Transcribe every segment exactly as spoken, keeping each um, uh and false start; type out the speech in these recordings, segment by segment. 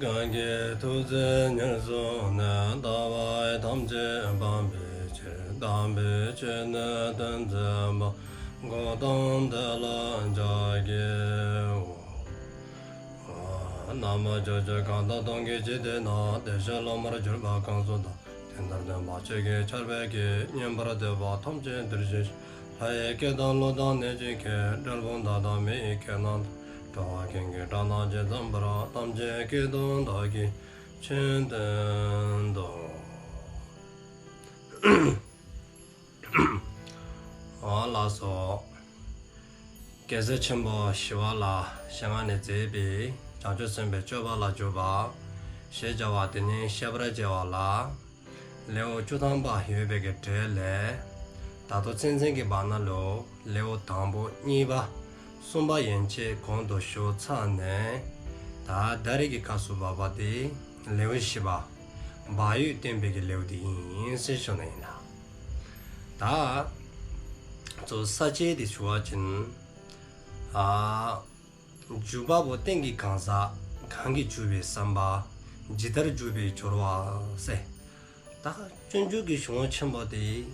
གང་གིས་ཐུགས་བརྩེ་ཉེར་བཟུང་ནས། ལྟ་བ་ཐམས་ཅད་སྤང་བའི་ཕྱིར། དམ་པའི་ཆོས་ནི་སྟོན་མཛད་པ། གཽ་ཏམ་དེ་ལ་ཕྱག་འཚལ་ལོ། ན་མོ། ཕྱོགས་བཅུ་གང་དག་སྟོང་གི་འཇིག་རྟེན་ན། བདེ་གཤེགས་སློབ་མར་གྱུར་པ་གང་སུ་དག། དེ་ལྟར་སྟོན་པ་ཆོས་ཀྱི་ཆར་འབེབས་ཀྱིས། མཉན་པར་འདོད་པ་ཐམས་ཅད་འདིར་གཤེགས་ཤིག། ལྷ་ཡི་སྐད་དང་ཀླུ་དང་གནོད་སྦྱིན་སྐད། གྲུལ་བུམ་དག་དང་མི་ཡི་སྐད་རྣམས་དང་། འགྲོ་བ་ཀུན་གྱི་སྒྲ་རྣམས་ཇི་ཙམ་པར། ཐམས་ཅད་སྐད་དུ་བདག་གིས་ཆོས་བསྟན་ཏོ། ཨ་ལགས་སོ། རྒྱལ་སྲས་ཆེན་པོ་ཞི་བ་ལྷའི་ཞལ་སྔ་ནས་མཛད་པའི་བྱང་ཆུབ་སེམས་དཔའི་སྤྱོད་པ་ལ་འཇུག་པ་ཞེས་བྱ་བ་དེ་ཉིད་བཤད་པར་བྱ་བ་ལ། ལེའུ་བཅུ་ཐམ་པ་ཡོད་པའི་གི་གྲས་ལས། ད་ལྟོ་ཚུན་ཚོད་ཀྱི་བར་ན་ལུ་ལེའུ་དང་པོ་གཉིས་པ་གསུམ་པ་ཡན་ཆད་གོང་དུ་ཞུ་ཚར་ནས། ད་ད་རེས་ཀྱི་སྐབས་སུ་བབ་པ་དེ་ལེའུ་བཞི་པ་བག་ཡོད་བསྟན་པའི་གི་ལེའུ་དེ་ཨིན་ཟེར་ཞུ་ནི་ཨིན་ལགས། ད་གཙོ་ས་བཅད་དེ་ཞུ་བ་ཅིན། ཨ་འཇུག་པ་པོ་རྟེན་གྱི་གང་ཟག། གང་གིས་འཇུག་པའི་བསམ་པ། ཇི་ལྟར་འཇུག་པའི་སྦྱོར་བ་ཟེར། ད་སྤྱོད་འཇུག་གི་གཞུང་ཆེན་པོ་དེ་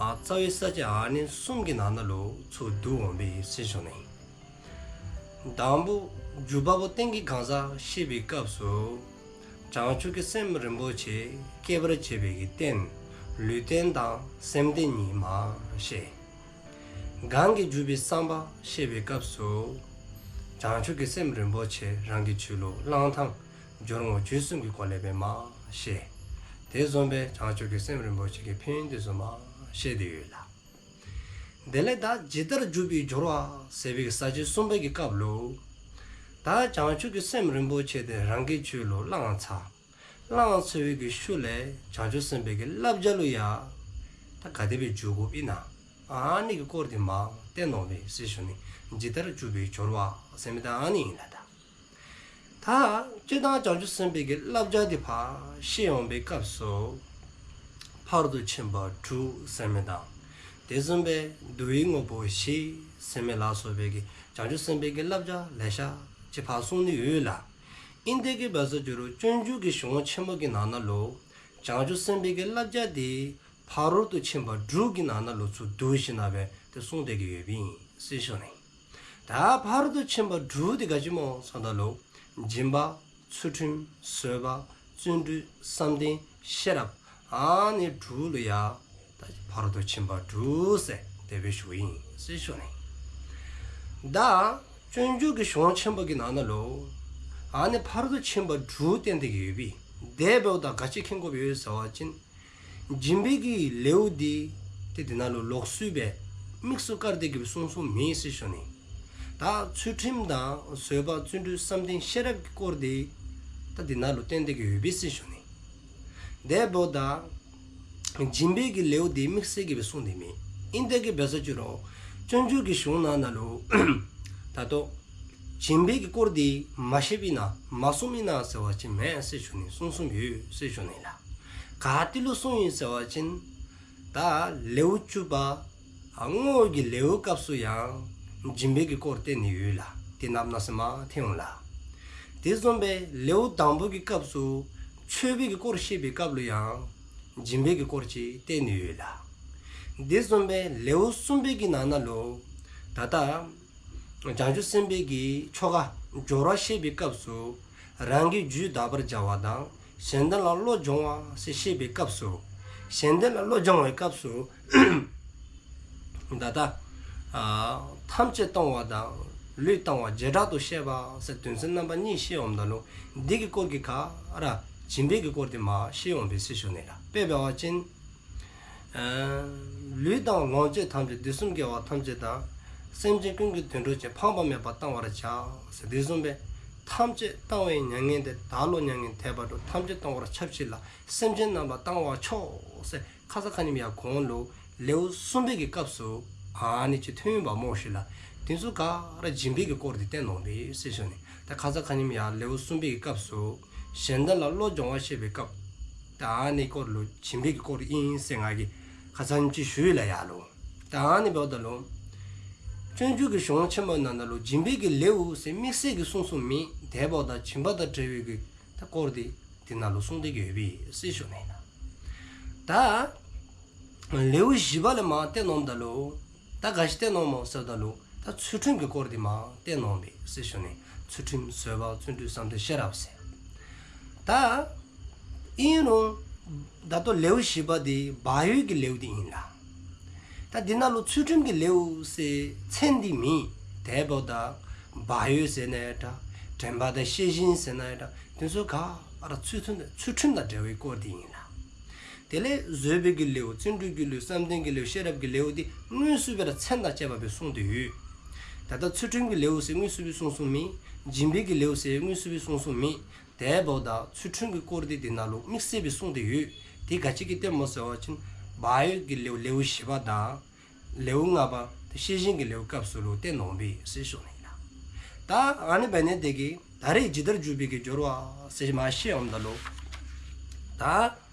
ཨ་རྩ་བའི་ས་བཅད་ཨ་ནི་གསུམ་གྱི་ནང་ན་ལུ་ཚུར་བསྡུ་འོང་པས་ཟེར་ཞུ་ནི། དང་པོ་འཇུག་པ་པོ་རྟེན་གྱི་གང་ཟག་བཤད་པའི་སྐབས་སུ། བྱང་ཆུབ་ཀྱི་སེམས་རིན་པོ་ཆེ་སྐྱེད་པར་བྱེད་པའི་གི་རྟེན་ལུས་རྟེན་དང་སེམས་རྟེན་གཉིས་མ་བཤད། གང་གིས་འཇུག་པའི་བསམ་པ་བཤད་པའི་སྐབས་སུ། བྱང་ཆུབ་ཀྱི་སེམས་རིན་པོ་ཆེ་རང་གི་རྒྱུད་ལུ་བླང་ཐངས་སྦྱོར་དངོས་རྗེས་གསུམ་གྱི་སྒོ་ལས་སྦེ་མ་བཤད། དེ་བཟུམ་སྦེ་བྱང་ཆུབ་ཀྱི་སེམས་རིན་པོ་ཆེ་གི་ཕན་ཡོན་དེ་ཚུ་མ་བཤད་དེ་ཡོད་ལགས། དེ་ལས་ད་ཇི་ལྟར་འཇུག་པའི་སྦྱོར་བ་ཟེར་བའི་ས་བཅད་གསུམ་པའི་གི་སྐབས་ལུ། ད་བྱང་ཆུབ་ཀྱི་སེམས་རིན་པོ་ཆེ་དེ་རང་གི་རྒྱུད་ལུ་བླངས་ཚར། བླངས་ཚར་བའི་གི་ཤུལ་ལས་བྱང་ཆུབ་སེམས་དཔའི་གི་བསླབ་བྱ་ལུ་ཡང་ད་ག་དེ་སྦེ་འཇུག་དགོཔ་ཨིན་ན། ཨ་ནི་གི་སྐོར་དེ་མ་བསྟན་འོང་པས་ཟེར་ཞུ་ནི། ཇི་ལྟར་འཇུག་པའི་སྦྱོར་བ་ཟེར་མི་ད་ཨ་ནི་ཨིན་ལགས། ད་ད་སྤྱིར་བཏང་བྱང་ཆུབ་སེམས་དཔའི་གི་བསླབ་བྱ་དེ་ཕར་བཤད་འོང་པའི་སྐབས་སུ། ཕ་རོལ་ཏུ་ཕྱིན་པ་དྲུག་ཟེར་མི་དང་། དེ་བཟུམ་སྦེ་བསྡུ་བའི་དངོས་པོ་བཞི་ཟེར་མི་ལ་སོགས་པའི་གི་བྱང་ཆུབ་སེམས་དཔའི་གི་བསླབ་བྱ་ལེ་ཤ་ཅིག་ཕར་གསུངས་ནི་ཡོད་ལགས། ཨིན་དེ་གི་སྦེ་ཟེར་ཞུ་རུང་སྤྱོད་འཇུག་གི་གཞུང་ཆེན་མོ་གི་ནང་ན་ལུ་བྱང་ཆུབ་སེམས་དཔའི་གི་བསླབ་བྱ་དེ་ཕ་རོལ་ཏུ་ཕྱིན་པ་དྲུག་གི་ནང་ན་ལུ་ཚུར་བསྡུ་ཞིནམ་ལས་དེ་གསུངས་ཏེ་གི་ཡོདཔ་ཨིན་ཟེར་ཞུ་ནི། ད་ཕ་རོལ་ཏུ་ཕྱིན་པ་དྲུག་དེ་ག་ཅི་སྨོ་ཟེརཝ་ད་ལུ། སྦྱིན་པ། ཚུལ་ཁྲིམས། བཟོད་པ། བརྩོན་འགྲུས། བསམ་གཏན། ཤེས་རབ། ཨ་ནི་དྲུག་ལུ་ཡང་ད་ཕ་རོལ་ཏུ་ཕྱིན་པ་དྲུག་ཟེར་དེ་སྦེ་ཞུཝ་ཨིན་ཟེར་ཞུ་ནི། ད་སྤྱོད་འཇུག་གི་གཞུང་ཆེན་པོ་གི་ནང་ན་ལུ་ཨ་ནི་ཕ་རོལ་ཏུ་ཕྱིན་པ་དྲུག་བསྟན་ཏེ་གི་ཡོདཔ་ཨིན། དེ་འབདཝ་ད་ག་ཅི་མཁྱེན་དགོཔ་ཡོད་ཟེར་བ་ཅིན། སྦྱིན་པའི་གི་ལེའུ་འདི་ཏེ་དེ་ནང་ལུ་ལོགས་སུ་སྦེ་དམིགས་སུ་བཀར་ཏེ་གི་སྦེ་གསུངས་གསུངསམ་མེད་ཟེར་ཞུ་ནི། ད་ཚུལ་ཁྲིམས་དང་བཟོད་པ་བརྩོན་འགྲུས་བསམ་གཏན་ཤེས་རབ་ཀྱི་སྐོར་འདི་ད་དེ་ནང་ལུ་བསྟན་ཏེ་གི་ཡོདཔ་ཨིན་ཟེར་ཞུ་ནི། དེ་འབདཝ་ད་སྦྱིན་པའི་གི་ལེའུ་འདི་དམིགས་བསལ་གྱི་སྦེ་གསུངས་ཏེ་མེད། ཨིན་དེ་གི་སྦེ་ཟེར་ཞུ་རུང་སྤྱོད་འཇུག་གི་གཞུང་ནང་ན་ལུ་ད་ལྟོ་སྦྱིན་པའི་གི་སྐོར་འདི་མ་བཤདཔ་ཨིན་ན་མ་གསུངསམ་ཨིན་ན་ཟེར་བ་ཅིན་མེན་ཟེར་ཞུ་ནི། གསུངས་གསུངསམ་ཡོད་ཟེར་ཞུ་ནི་ལགས། ག་ཏེ་ལུ་གསུངས་ཡི་ཟེར་བ་ཅིན་ད་ལེའུ་བཅུ་པ་ཨ་བསྔོ་བའི་གི་ལེའུ་སྐབས་སུ་ཡང་སྦྱིན་པའི་གི་སྐོར་བསྟན་ནི་ཡོད་ལགས། དེ་ནང་ན་ཟེར་མ་ཐོན་འོང་ལགས། དེ་བཟུམ་སྦེ་ལེའུ་དང་པོ་གི་སྐབས་སུ་མཆོད་པའི་གི་སྐོར་བཤད་པའི་སྐབས་ལུ་ཡང་སྦྱིན་པའི་གི་སྐོར་ཅིག་བསྟན་ནི་ཡོད་ལགས། དེ་བཟུམ་སྦེ་ལེའུ་གསུམ་པའི་གི་ནང་ན་ལུ་ད་ལྟ་བྱང་ཆུབ་སེམས་དཔའི་གི་ཆོ་ག་སྦྱོར་བ་བཤད་པའི་སྐབས་སུ་རང་གི་རྒྱུད་དག་པར་བྱ་བ་དང་གཞན་དོན་ལ་བློ་སྦྱོང་བ་ཟེར་བཤད་པའི་སྐབས་སུ། གཞན་དོན་ལ་བློ་སྦྱོང་བའི་སྐབས་སུ་ད་ལྟ་ཨ་ཐམས་ཅད་གཏོང་བ་དང་ལུས་བཏང་བ་བྱེ་བྲག་ཏུ་བཤད་པ་ཟེར་དོན་ཚན་རྣམ་པ་གཉིས་བཤད་འོངམ་ད་ལུ་འདི་གི་སྐོར་གྱི་ག་ར་སྦྱིན་པའི་གི་སྐོར་དེ་མ་བཤད་འོང་པས་ཟེར་ཞུ་ནི་ལགས། དཔེ་འབད་བ་ཅིན་ཨ་ལུས་དང་ལོངས་སྤྱོད་ཐམས་ཅད་དུས་གསུམ་དགེ་བ་ཐམས་ཅད་དང་། སེམས་ཅན་ཀུན་གྱི་དོན་སྒྲུབ་ཕྱིར། ཕངས་པ་མེད་པར་བཏང་བར་བྱ། ཟེར་དེ་བཟུམ་སྦེ་ཐམས་ཅད་བཏང་བའི་མྱ་ངན་འདས། བདག་བློ་མྱ་ངན་འདས་པ་སྒྲུབ། ཐམས་ཅད་གཏོང་བར་ཆབས་གཅིག་ལ། སེམས་ཅན་རྣམས་ལ་བཏང་བ་མཆོག་ཟེར་ཁ་ཙ་ཁ་ཉིནམ་ཡང་གོང་ལུ་ལེའུ་གསུམ་པའི་གི་སྐབས་སུ་ཨ་ནི་ཅིག་ཐོན་ཡོདཔ་སྨོ་ཤིག་ལགས། དེ་ཚུ་ག་ར་སྦྱིན་པའི་གི་སྐོར་དེ་བསྟན་འོང་པས་ཟེར་ཞུ་ནི། ད་ཁ་ཙ་ཁ་ཉིནམ་ཡང་ལེའུ་གསུམ་པའི་གི་སྐབས་སུ་གཞན་དོན་ལ་བློ་སྦྱོང་བ་བཤད་པའི་སྐབས་ད་ཨ་ནི་སྐོར་ལུ་སྦྱིན་པའི་གི་སྐོར་ཨིན་ཟེར་ང་གིས་ཁ་ཙ་ཉིནམ་ཅིག་ཞུ་ཡི་ལགས་ཡར་ལུ། ད་ཨ་ནི་འབདཝ་ད་ལུ་ སྤྱོད་འཇུག་གི་གཞུང་ཆེན་མོ་ནང་ན་ལུ་སྦྱིན་པའི་གི་ལེའུ་ཟེར་དམིགས་བསལ་གྱི་གསུངས་གསུངསམ་མེད། དེ་འབདཝ་ད་སྦྱིན་པ་དང་འབྲེལ་བའི་གི་ད་སྐོར་དེ་དེ་ནང་ལུ་གསུངས་ཏེ་གི་ཡོད་པས་ཟེར་ཞུ་ནི་ཨིན་ལགས། ད་ལེའུ་བཞི་པ་ལས་མར་བསྟན་ནུག་ད་ལུ། ད་ག་ཅི་བསྟན་ནུག་སྨོ་ཟེརཝ་ད་ལུ། ད་ཚུལ་ཁྲིམས་ཀྱི་སྐོར་དེ་མར་བསྟན་ནུག་པས་ཟེར་ཞུ་ནི། ཚུལ་ཁྲིམས་བཟོད་པ་བརྩོན་འགྲུས་བསམ་གཏན་ཤེས་རབ་ཟེར། ད་ཨིན་རུང་ད་ལྟོ་ལེའུ་བཞི་པ་དེ་བག་ཡོད་ཀྱི་ལེའུ་དེ་ཨིན་ལགས། ད་དེ་ནང་ལུ་ཚུལ་ཁྲིམས་ཀྱི་ལེའུ་ཟེར་མཚན་དེ་མེད། དེ་འབདཝ་ད་བག་ཡོད་ཟེར་ན་ཡང་འདྲ། དྲན་པ་དང་ཤེས་བཞིན་ཟེར་ན་ཡང་འདྲ། དེ་ཚུ་ག་ར་ཚུལ་ཁྲིམས་དང་ཚུལ་ཁྲིམས་དང་འབྲེལ་བའི་སྐོར་དེ་ཨིན་ལགས། དེ་ལས་བཟོད་པའི་གི་ལེའུ་བརྩོན་འགྲུས་ཀྱི་ལེའུ་བསམ་གཏན་གྱི་ལེའུ་ཤེས་རབ་ཀྱི་ལེའུ་དེ་དངོས་སུ་སྦེ་ར་མཚན་དང་བཅས་པ་སྦེ་གསུངས་ཏེ་ཡོད། ད་ལྟ་ཚུལ་ཁྲིམས་ཀྱི་ལེའུ་ཟེར་དངོས་སུ་སྦེ་གསུངས་གསུངསམ་མེད། སྦྱིན་པའི་གི་ལེའུ་ཟེར་དངོས་སུ་སྦེ་གསུངས་གསུངསམ་མེད། དེ་འབདཝ་ད་ཚུལ་ཁྲིམས་ཀྱི་སྐོར་དེ་དེ་ནང་ལུ་དམིགས་བསལ་སྦེ་གསུངས་ཏེ་ཡོད། དེ་ག་ཅི་གིས་བསྟནམ་སྨོ་ཟེར་བ་ཅིན་བག་ཡོད་ཀྱི་ལེའུ་ལེའུ་བཞི་པ་དང་ལེའུ་ལྔ་པ་དེ་ཤེས་བཞིན་གྱི་ལེའུ་སྐབས་སུ་ལུ་བསྟན་ནུག་པས་ཟེར་ཞུ་ནི་ལགས། ད་ཨ་ནི་འབད་ནི་དེ་གིས་ད་རེས་ཇི་ལྟར་འཇུག་པའི་གི་སྦྱོར་བ་ཟེར་མར་བཤད་འོངམ་ད་ལུ། ད་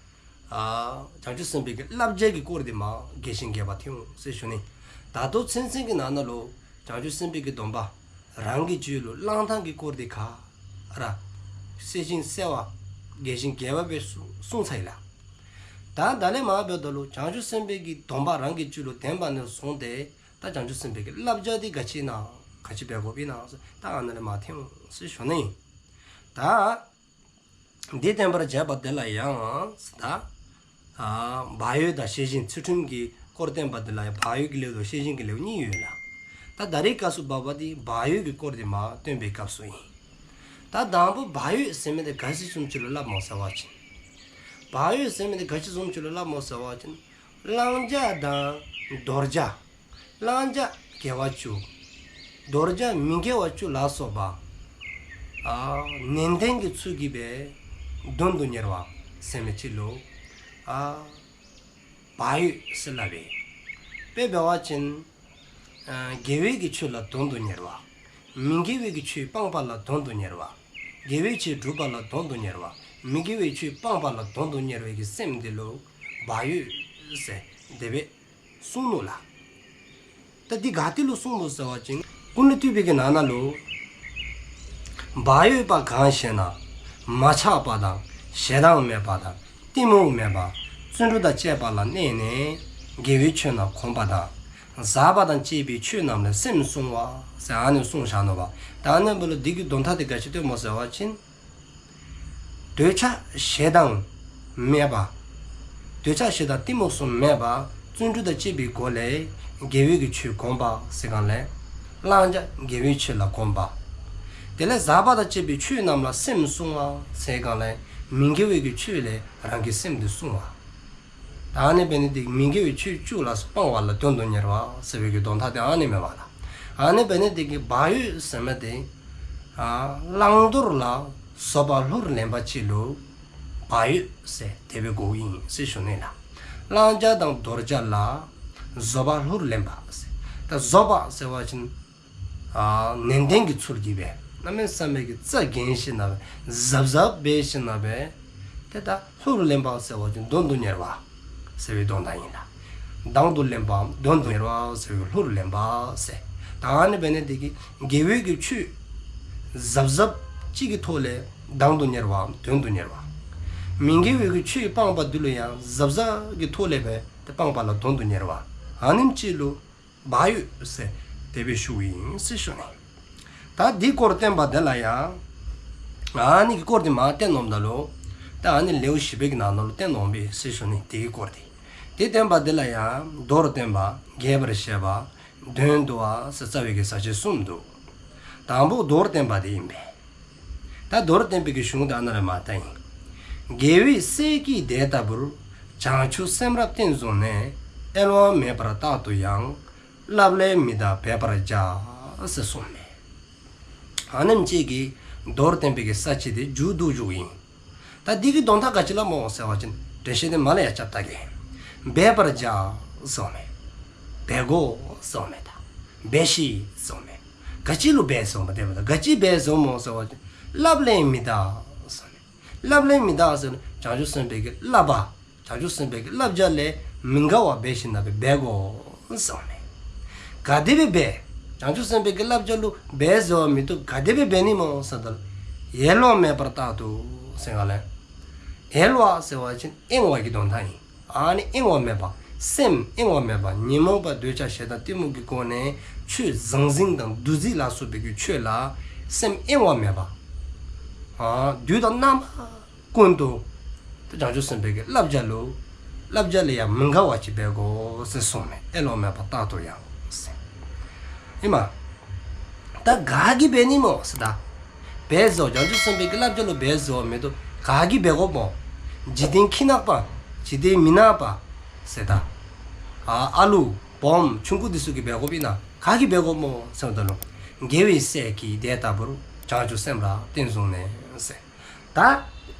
ཨ་བྱང་ཆུབ་སེམས་དཔའི་གི་བསླབ་བྱ་གི་སྐོར་དེ་མར་རྒྱས་ཤིང་རྒྱས་པ་ཐོན་འོང་ཟེར་ཞུ་ནི། ད་ལྟོ་ཚུན་ཚོད་ཀྱི་ནང་ན་ལུ་བྱང་ཆུབ་སེམས་དཔའི་གི་སྡོམ་པ་རང་གི་རྒྱུད་ལུ་བླང་ཐངས་ཀྱི་སྐོར་དེ་ག་ར་གསལ་ཞིང་གསལ་བ་རྒྱས་ཤིང་རྒྱས་པ་སྦེ་གསུངས་གསུངས་ཚར་ཡི་ལགས། ད་ད་ལས་མར་འབདཝ་ད་ལུ་བྱང་ཆུབ་སེམས་དཔའི་གི་སྡོམ་པ་རང་གི་རྒྱུད་ལུ་ལྡན་པ་ནས་བཟུང་སྟེ་ད་བྱང་ཆུབ་སེམས་དཔའི་གི་བསླབ་བྱ་དེ་ག་ཅི་ཨིན་ན་ག་ཅི་འབད་དགོཔ་ཨིན་ན་ད་ཨ་ནཱ་ལས་མར་ཐོན་འོང་ཟེར་ཞུ་ནི། ད་འདི་བསྟན་པར་བྱ་བ་དེ་ལ་ཡང་ད་ཨ་བག་ཡོད་དང་ཤེས་བཞིན་ཚུལ་ཁྲིམས་ཀྱི་སྐོར་བསྟན་པ་དེ་ལ་ཡང་བག་ཡོད་ཀྱི་ལེའུ་དང་ཤེས་བཞིན་གྱི་ལེའུ་གཉིས་ཡོད་ལགས། ད་ད་རེས་སྐབས་སུ་བབ་པ་དེ་བག་ཡོད་ཀྱི་སྐོར་དེ་མར་སྟོན་པའི་སྐབས་སུ་ཨིན། ད་དང་པོ་བག་ཡོད་ཟེར་མི་དེ་ག་ཅི་བཟུམ་ཅིག་ལུ་སླབ་སྨོ་ཟེར་བ་ཅིན། བག་ཡོད་ཟེར་མི་དེ་ག་ཅི་བཟུམ་ཅིག་ལུ་སླབ་སྨོ་ཟེར་བ་ཅིན། བླང་བྱ་དང་དོར་བྱ། བླང་བྱ་དགེ་བ་བཅུ། དོར་བྱ་མི་དགེ་བ་བཅུ་ལ་སོགས་པ། ཨ་ནན་ཏན་གྱི་ཚུལ་གྱིས་སྦེ་དོན་དུ་གཉེར་བ་ཟེར་མི་ཅིག་ལུ་ཨ་བག་ཡོད་ཟེར་སླབ་པས། དཔེ་འབད་བ་ཅིན་ཨ་དགེ་བའི་གི་ཆོས་ལ་དོན་དུ་གཉེར་བ། མི་དགེ་བའི་གི་ཆོས་སྤང་བ་ལ་དོན་དུ་གཉེར་བ། དགེ་བའི་ཆོས་སྒྲུབ་པ་ལ་དོན་དུ་གཉེར་བ། མི་དགེ་བའི་ཆོས་སྤང་བ་ལ་དོན་དུ་གཉེར་བའི་གི་སེམས་དེ་ལུ་བག་ཡོད་ཟེར་དེ་སྦེ་གསུངས་ནུག་ལགས། ད་འདི་ག་ཏེ་ལུ་གསུངས་ནུག་ཟེར་བ་ཅིན་ཀུན་ལས་བཏུས་པའི་གི་ནང་ན་ལུ། བག་ཡོད་པ་གང་ཞེ་ན། མ་ཆགས་པ་དང་ཞེ་སྡང་མེད་པ་དང་གཏི་མུག་མེད་པ། བརྩོན་འགྲུས་དང་བཅས་པ་ལ་གནས་ནས་དགེ་བའི་ཆོས་རྣམས་གོམས་པ་དང་། ཟག་པ་དང་བཅས་པའི་ཆོས་རྣམས་ལས་སེམས་བསྲུང་བ་ཟེར་ཨ་ནི་གསུངས་བཞག་ནུག་པ། ད་ཨ་ནི་འབདཝ་ལུ་འདི་གི་དོན་དག་དེ་ག་ཅི་སྟོནམ་སྨོ་ཟེར་བ་ཅིན། འདོད་ཆགས་ཞེ་སྡང་མེད་པ། འདོད་ཆགས་ཞེ་སྡང་གཏི་མུག་གསུམ་མེད་པ། བརྩོན་འགྲུས་དང་བཅས་པའི་སྒོ་ལས་དགེ་བའི་གི་ཆོས་གོམས་པ་ཟེར་གང་ལས། བླང་བྱ་དགེ་བའི་ཆོས་ལ་གོམས་པ། དེ་ལས་ཟག་པ་དང་བཅས་པའི་ཆོས་རྣམས་ལ་སེམས་བསྲུང་བ་ཟེར་གང་ལས། མི་དགེ་བའི་གི་ཆོས་ལས་རང་གི་སེམས་དེ་བསྲུང་བ། ད་ཨ་ནི་འབད་ནི་དེ་གིས་མི་དགེ་བའི་ཆོས་བཅུ་ལ་སྤང་བ་ལ་དོན་དུ་གཉེར་བ་ཟེར་བའི་གི་དོན་དག་དེ་ཨ་ནི་ཨིན་པས་ལགས། ཨ་ནི་འབད་ནི་དེ་གིས་བག་ཡོད་ཟེར་མི་དེ་ཨ་བླང་དོར་ལ་བཟོད་པ་ལྷུར་ལེན་པ་ཅིག་ལུ་བག་ཡོད་ཟེར་དེ་སྦེ་གོཝ་ཨིན་ཟེར་ཞུ་ནི་ལགས། བླང་བྱ་དང་དོར་བྱ་ལ་བཟོད་པ་ལྷུར་ལེན་པ་ཟེར། ད་བཟོད་པ་ཟེར་བ་ཅིན་ཨ་ནན་ཏན་གྱི་ཚུལ་གྱིས་སྦེ་གནམ་མེད་ས་མེད་ཀྱི་རྩ་འགེངས་ཞིནམ་ལས་གཟབ་གཟབ་འབད་ཞིནམ་ལས་དེ་ད་ལྷུར་ལེན་པ་ཟེར་བ་ཅིན་དོན་དུ་གཉེར་བ་ཟེར་བའི་དོན་དག་ཨིན་ལགས། དང་དུ་ལེན་པའམ་དོན་དུ་གཉེར་བ་ཟེར་བའི་ལྷུར་ལེན་པ་ཟེར། ད་ཨ་ནི་འབད་ནི་དེ་གིས་དགེ་བའི་གི་ཆོས་གཟབ་གཟབ་ཅིག་གི་ཐོག་ལས་དང་དུ་གཉེར་བའམ་དོན་དུ་གཉེར་བ། མི་དགེ་བའི་གི་ཆོས་སྤང་བ་དེ་ལུ་ཡང་གཟབ་གཟབ་ཀྱི་ཐོག་ལས་སྦེ་དེ་སྤང་བ་ལ་དོན་དུ་གཉེར་བ། ཨ་ནེམ་ཅིག་ལུ་བག་ཡོད་ཟེར་དེ་སྦེ་ཞུཝ་ཨིན་ཟེར་ཞུ་ནི། ད་འདི་སྐོར་བསྟན་པ་དེ་ལ་ཡང་ཨ་ནི་གི་སྐོར་དེ་མར་བསྟན་ནུག་ད་ལུ། ད་ཨ་ནི་ལེའུ་བཞི་པའི་གི་ནང་ན་ལུ་བསྟན་ནུག་པས་ཟེར་ཞུ་ནི་དེ་གི་སྐོར་དེ། དེ་བསྟན་པ་དེ་ལ་ཡང་མདོར་བསྟན་པ་རྒྱས་པར་བཤད་པ་དོན་བསྡུ་བ་ཟེར་རྩ་བའི་གི་ས་བཅད་གསུམ་འདུག། དང་པོ་མདོར་བསྟན་པ་དེ་ཨིན་པས། ད་མདོར་བསྟན་པའི་གི་གཞུང་དེ་ཨ་ནཱ་ལས་མར་བལྟ་ཡི། རྒྱལ་བའི་སྲས་ཀྱིས་དེ་ལྟ་བུར། བྱང་ཆུབ་སེམས་རབ་བརྟན་བཟུང་ནས། གཡེལ་བ་མེད་པར་རྟག་ཏུ་ཡང་། བསླབ་ལས་མི་འདའ་འབད་པར་བྱ། ཟེར་གསུངསམ་མས། ཨ་ནེམ་ཅིག་གིས་མདོར་བསྟན་པའི་གི་ས་བཅད་དེ་མཇུག་བསྡུ་བཅུགཔ་ཨིན། ད་འདི་གི་དོན་དག་ག་ཅི་ལ་སྨོ་ཟེར་བ་ཅིན་འགྲེལ་བཤད་དེ་མར་ལས་ཡར་རྐྱབ་བལྟ་གེ། འབད་པར་བྱ་ཟེརཝ་མས། འབད་དགོ་ཟེརཝ་མས། ད་འབད་ཤིག་ཟེརཝ་མས། ག་ཅི་ལུ་འབད་ཟེརཝ་མས། དེ་འབདཝ་ད་ག་ཅི་འབད་ཟེརཝ་སྨོ་ཟེར་བ་ཅིན་བསླབ་ལས་མི་འདའ་ཟེརཝ་མས། བསླབ་ལས་མི་འདའ་ཟེར་བྱང་ཆུབ་སེམས་དཔའི་གི་བསླབ་པ། བྱང་ཆུབ་སེམས་དཔའི་གི་བསླབ་བྱ་ལས་མི་འགལ་བར་འབད་ཞིནམ་ལས་འབད་དགོ་ཟེརཝ་མས། ག་དེ་སྦེ་འབད། བྱང་ཆུབ་སེམས་དཔའི་གི་བསླབ་བྱ་ལུ་འབད་ཟེར་བ་མི་བཏུབ། ག་དེ་སྦེ་འབད་ནི་སྨོ་ཟེརཝ་ད་ལུ། གཡེལ་བ་མེད་པར་རྟག་ཏུ་ཟེར་ག་ལས། གཡེལ་བ་ཟེར་བ་ཅིན་གཡེང་བ་གི་དོན་དག་ཨིན། ཨ་ནི་གཡེང་བ་མེད་པ། སེམས་གཡེང་བ་མེད་པ། ཉོན་མོངས་པ་འདོད་ཆགས་ཞེ་སྡང་གཏི་མུག་གི་སྒོ་ནས་ཆོས་ཟང་ཟིང་དང་འདུ་འཛི་ལ་སོགས་པའི་གི་ཆོས་ལ་སེམས་གཡེང་བ་མེད་པ། ཨ་དུས་དང་རྣམ་པ་ཀུན་ཏུ་ད་བྱང་ཆུབ་སེམས་དཔའི་གི་བསླབ་བྱ་ལུ། བསླབ་བྱ་ལུ་ཡང་མི་འགལ་བ་ཅིག་འབད་དགོ་ཟེར་གསུངས་མས། གཡེལ་བ་མེད་པར་རྟག་ཏུ་ཡང་ཟེར། ཨིན་མས། ད་ག་གིས་འབད་ནི་སྨོ་ཟེརཝ་ད། འབད་ཟེར་བ་བྱང་ཆུབ་སེམས་དཔའི་གི་བསླབ་བྱ་ལུ་འབད་ཟེར་བ་མི་བཏུབ། ག་གིས་འབད་དགོཔ་སྨོ། འཇིག་རྟེན་ཁྱིམ་ནག་པ། འཇིག་རྟེན་མི་ནག་པ་ཟེརཝ་ད། ཨ་ཨ་ལུ་བུམོ་ཆུང་ཀུ་འདི་ཚུ་གིས་འབད་དགོཔ་ཨིན་ན། ག་གིས་འབད་དགོཔ་སྨོ་ཟེརཝ་ད་ལུ། དགེ་བའི་བཤེས་ཀྱིས་དེ་ལྟ་བུར། བྱང་ཆུབ་སེམས་ལ་བརྟེན་བཟུང་ནས་ཟེར། ད་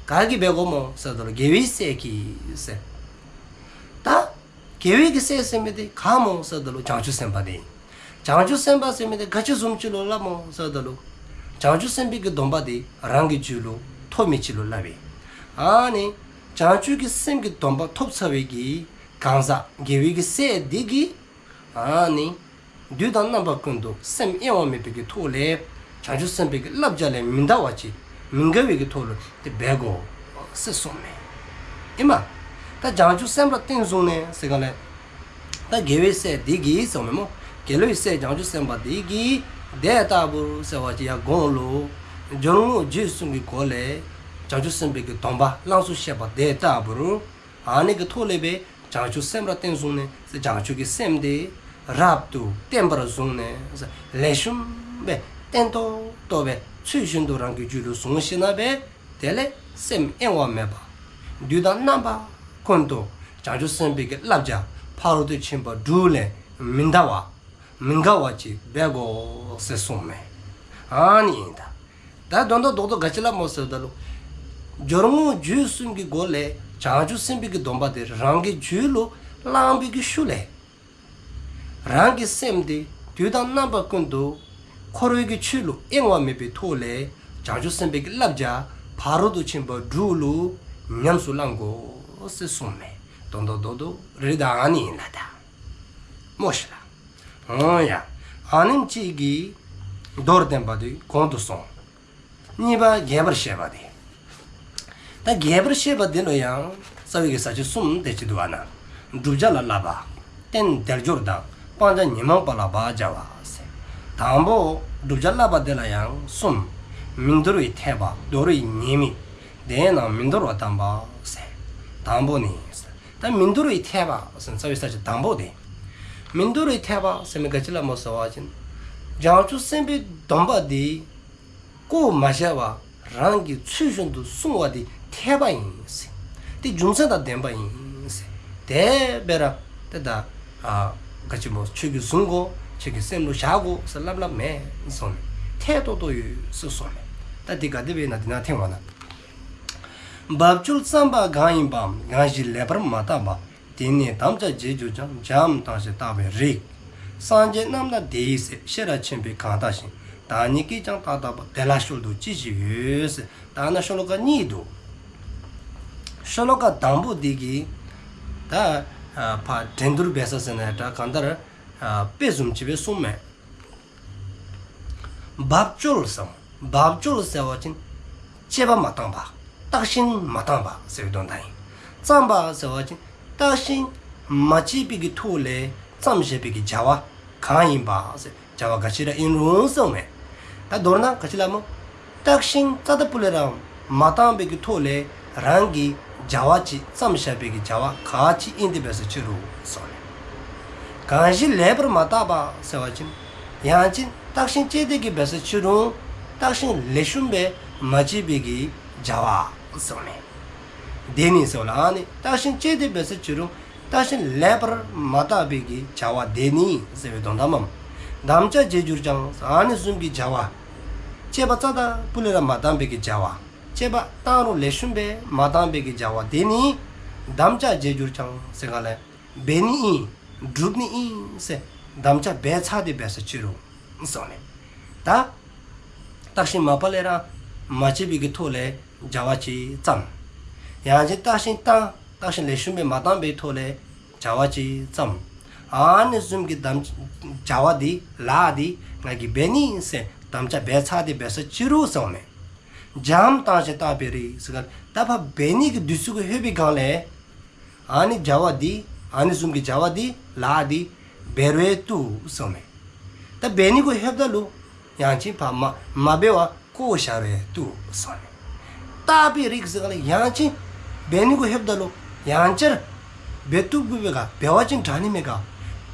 ག་གིས་འབད་དགོཔ་སྨོ་ཟེརཝ་ད་ལུ་དགེ་བའི་བཤེས་ཀྱིས་ཟེར། ད་དགེ་བའི་གི་བཤེས་ཟེར་མི་དེ་ག་སྨོ་ཟེརཝ་ད་ལུ་བྱང་ཆུབ་སེམས་དཔའ་དེ་ཨིན། བྱང་ཆུབ་སེམས་དཔའ་ཟེར་མི་དེ་ག་ཅི་བཟུམ་ཅིག་ལུ་སླབ་སྨོ་ཟེརཝ་ད་ལུ། བྱང་ཆུབ་སེམས་དཔའི་གི་སྡོམ་པ་དེ་རང་གི་རྒྱུད་ལུ་ཐོབ་མི་ཅིག་ལུ་སླབ་ཨིན། ཨ་ནི་བྱང་ཆུབ་ཀྱི་སེམས་ཀྱི་སྡོམ་པ་ཐོབ་ཚར་བའི་གི་གང་ཟག་དགེ་བའི་གི་བཤེས་དེ་གིས། ཨ་ནི་དུས་དང་རྣམ་པ་ཀུན་ཏུ་སེམས་གཡེང་བ་མེད་པའི་གི་ཐོག་ལས་བྱང་ཆུབ་སེམས་དཔའི་གི་བསླབ་བྱ་ལས་མི་འདའ་བ་ཅིག་མི་འགལ་བའི་གི་ཐོག་ལུ་དེ་འབད་དགོ་ཟེར་གསུངས་མས། ཨིན་མས། ད་བྱང་ཆུབ་སེམས་ལ་བརྟེན་བཟུང་ནས་ཟེར་ག་ལས། ད་དགེ་བའི་བཤེས་དེ་གིས་གསུངས་མས་སྨོ། དགེ་བའི་བཤེས་བྱང་ཆུབ་སེམས་དཔའ་དེ་གིས་དེ་ལྟ་བུར་ཟེར་བ་ཅིན་ཡར་གོང་ལུ་སྦྱོར་དངོས་རྗེས་གསུམ་གྱི་སྒོ་ལས་བྱང་ཆུབ་སེམས་དཔའི་གི་སྡོམ་པ་བླང་ཚུལ་བཤད་པ་དེ་ལྟ་བུར། ཨ་ནི་གི་ཐོག་ལས་སྦེ་བྱང་ཆུབ་སེམས་ལ་བརྟེན་བཟུང་ནས་བྱང་ཆུབ་ཀྱི་སེམས་དེ་རབ་ཏུ་བརྟན་པར་བཟུང་ནས་ལེགས་ཤོམ་སྦེ་བརྟན་ཏོག་ཏོ་སྦེ་ཚུལ་བཞིན་དུ་རང་གི་རྒྱུད་ལུ་བཟུང་ཞིནམ་ལས་དེ་ལས་སེམས་གཡེང་བ་མེད་པ། དུས་དང་རྣམ་པ་ཀུན་ཏུ་བྱང་ཆུབ་སེམས་དཔའི་གི་བསླབ་བྱ་ཕ་རོལ་ཏུ་ཕྱིན་པ་དྲུག་ལས་མི་འདའ་བ། མི་འགལ་བ་ཅིག་འབད་དགོ་ཟེར་གསུངས་མས། ཨ་ནི་ཨིན་ད། ད་དོན་དག་རྡོག་རྡོག་ག་ཅི་སླབ་སྨོ་ཟེརཝ་ད་ལུ། སྦྱོར་དངོས་རྗེས་གསུམ་གྱི་སྒོ་ལས་བྱང་ཆུབ་སེམས་དཔའི་གི་སྡོམ་པ་དེ་རང་གི་རྒྱུད་ལུ་བླངས་པའི་གི་ཤུལ་ལས། རང་གི་སེམས་དེ་དུས་དང་རྣམ་པ་ཀུན་ཏུ་འཁོར་བའི་གི་ཆོས་ལུ་གཡེང་བ་མེད་པའི་ཐོག་ལས་བྱང་ཆུབ་སེམས་དཔའི་གི་བསླབ་བྱ་ཕ་རོལ་ཏུ་ཕྱིན་པ་དྲུག་ལུ་ཉམས་སུ་བླང་དགོ་ཟེར་གསུངས་མས། དོན་དག་རྡོག་རྡོག་རེ་ད་ཨ་ནི་ཨིན་ལགས་ད། མོ་ཤིག་ལགས། འོང་ཡ། ཨ་ནེམ་ཅིག་གིས་མདོར་བསྟན་པ་དེ་གོང་དུ་སོང་། གཉིས་པ་རྒྱས་པར་བཤད་པ་དེ། ད་རྒྱས་པར་བཤད་པ་དེ་ལུ་ཡང་རྩ་བའི་གི་ས་བཅད་གསུམ་དེ་ཅིག་འདུག་ཨ་ན། བསྒྲུབ་བྱ་ལ་བསླབ་པ། རྟེན་དལ་འབྱོར་དང་སྤང་བྱ་ཉོན་མོངས་པ་ལ་བག་བྱ་བ་ཟེར། དང་པོ་བསྒྲུབ་བྱ་བསླབ་པ་དེ་ལ་ཡང་གསུམ། མི་འདོར་བའི་འཐད་པ། འདོར་བའི་ཉེས་དམིགས། དེས་ན་མི་འདོར་བ་དམ་པ་ཟེར། དང་པོ་ནི་ཟེར། ད་མི་འདོར་བའི་འཐད་པ་ཟེར་རྩ་བའི་ས་བཅད་དང་པོ་དེ། མི་འདོར་བའི་འཐད་པ་ཟེར་མི་ག་ཅི་སླབ་སྨོ་ཟེར་བ་ཅིན། བྱང་ཆུབ་སེམས་དཔའི་སྡོམ་པ་དེ་བཀོ་མ་བཞག་པར་རང་གིས་ཚུལ་བཞིན་དུ་བསྲུང་བ་དེ་འཐད་པ་ཨིན་ཟེར། དེ་རྒྱུ་མཚན་དང་ལྡན་པ་ཨིན་ཟེར། དེ་སྦེ་ར་དེ་ད་ཨ་ག་ཅི་སྨོ་ཁྱོད་ཀྱིས་བཟུང་དགོ། ཁྱོད་ཀྱིས་སེམས་ལུ་བཞག་དགོ་ཟེར་སླབ་སླབ་མེན་གསུངས་མས། འཐད་ཏོག་ཏོ་ཡོད་ཟེར་གསུངས་མས། ད་དེ་ག་དེ་སྦེ་ཨིན་ན་དེ་ནང་ཐེངས་མ་ན། འབབ་ཆོལ་བརྩམས་པ་གང་ཡིན་པའམ། གང་ཞིག་ལེགས་པར་མ་བརྟགས་པ། དེ་ནི་དམ་བཅའ་བྱེད་འགྱུར་ཀྱང་། བྱའམ་བཏང་ཞིང་བརྟགས་པའི་རིགས། སངས་རྒྱས་རྣམས་ལ་དེ་ཡི་ཚེ། ཤེས་རབ་ཆེན་པོས་གང་བརྟགས་ཤིང་། བདག་ཉིད་ཀྱིས་ཀྱང་བརྟགས་བརྟགས་པ། དེ་ལ་ཤུལ་དུ་ཅི་ཞིག་ཡོད་ཟེར། ད་ནཱ་ཤོ་ལོ་ཀ་གཉིས་འདུག། ཤོ་ལོ་ཀ་དང་པོ་འདི་གིས་ད་ཕར་འགྲན་བསྡུར་འབད་ས་ཟེར་ན་ད་གང་ལྟར་དཔེ་བཟུམ་ཅིག་སྦེ་གསུངས་མས། འབབ་ཆོལ་ཟེར། འབབ་ཆོལ་ཟེར་བ་ཅིན་དཔྱད་པ་མ་བཏང་པ། བརྟགས་ཤིང་མ་བཏང་པ་ཟེར་བའི་དོན་དག་ཨིན། བརྩམས་པ་ཟེར་བ་ཅིན་བརྟགས་ཤིང་མ་དཔྱད་པའི་གི་ཐོག་ལས་བརྩམས་བཞག་པའི་གི་བྱ་བ་གང་ཡིན་པ་ཟེར། བྱ་བ་ག་ཅི་ར་ཨིན་རུང་གསུངས་མས། ད་མདོར་ན་ག་ཅི་སླབ་སྨོ། བརྟགས་ཤིང་རྩ་ད་པུ་ལས་ར་མ་བཏང་པའི་གི་ཐོག་ལས་རང་གིས་བྱ་བ་ཅིག་བརྩམས་བཞག་པའི་གི་བྱ་བ་ག་ཅི་ཨིན་ཏེ་འབད་ས་ཅི་རུང་གསུངས་མས། གང་ཞིག་ལེགས་པར་མ་བརྟགས་པ་ཟེར་བ་ཅིན་ཡང་ཅིན་བརྟགས་ཤིང་དཔྱད་དེ་གི་འབད་ས་ཅི་རུང་བརྟགས་ཤིང་ལེགས་ཤོམ་སྦེ་མ་དཔྱད་པའི་གི་བྱ་བ་གསུངས་མས། དེ་ནི་ཟེར་བ་ལ་ཨ་ནི་བརྟགས་ཤིང་དཔྱད་དེ་འབད་ས་ཅི་རུང་བརྟགས་ཤིང་ལེགས་པར་མ་བརྟགས་པའི་གི་བྱ་བ་དེ་ནི་ཟེར་བའི་དོན་དག་མས། དམ་བཅའ་བྱེད་འགྱུར་ཀྱང་། ཨ་ནི་བཟུམ་གྱི་བྱ་བ། དཔྱད་པ་རྩ་ད་པུ་ལས་ར་མ་བཏང་པའི་གི་བྱ་བ། དཔྱད་པ་བཏང་རུང་ལེགས་ཤོམ་སྦེ་མ་བཏང་པའི་གི་བྱ་བ་དེ་ནི། དམ་བཅའ་བྱེད་འགྱུར་ཀྱང་ཟེར་ག་ལས། འབད་ནི་ཨིན། སྒྲུབ་ནི་ཨིན་ཟེར་དམ་བཅའ་འབད་ཚར་ཏེ་འབད་ས་ཅི་རུང་གསུངས་མས། ད་བརྟགས་ཤིང་མ་པ་ལས་ར་མ་དཔྱད་པའི་གི་ཐོག་ལས་བྱ་བ་ཅིག་བརྩམས། ཡང་ཅིན་བརྟགས་ཤིང་བཏང་། བརྟགས་ཤིང་ལེགས་ཤོམ་སྦེ་མ་བཏང་པའི་ཐོག་ལས་བྱ་བ་ཅིག་བརྩམས། ཨ་ནི་བཟུམ་གྱི་དམ་བྱ་བ་འདི་ལཱ་འདི་ང་གིས་འབད་ནི་ཟེར་དམ་བཅའ་འབད་ཚར་ཏེ་འབད་ས་ཅི་རུང་གསུངམ་མས། བྱའམ་བཏང་ཞིང་བརྟགས་པའི་རིགས་ཟེར་ག་ལས་ད་ཕར་འབད་ནི་གི་དུས་ཚོད་ཀྱི་ལྷོད་པའི་སྒང་ལས་ཨ་ནི་བྱ་བ་འདི་ཨ་ནི་བཟུམ་གྱི་བྱ་བ་འདི་ལཱ་འདི་འབད་རུང་བཏུབ་གསུངམ་མས། ད་འབད་ནི་གུ་ལྷོདཔ་ད་ལུ་ཡང་ཅིན་ཕར་མ་མ་འབད་བར་བཀོ་བཞག་རུང་བཏུབ་གསུངམ་མས། བརྟགས་པའི་རིགས་ཟེར་ག་ལས་ཡང་ཅིན་འབད་ནི་གུ་ལྷོདཔ་ད་ལུ་ཡང་བསྐྱར་འབད་བཏུབ་དགོ་པས་ག། འབད་བ་ཅིན་དྲག་ནི་མས་ག།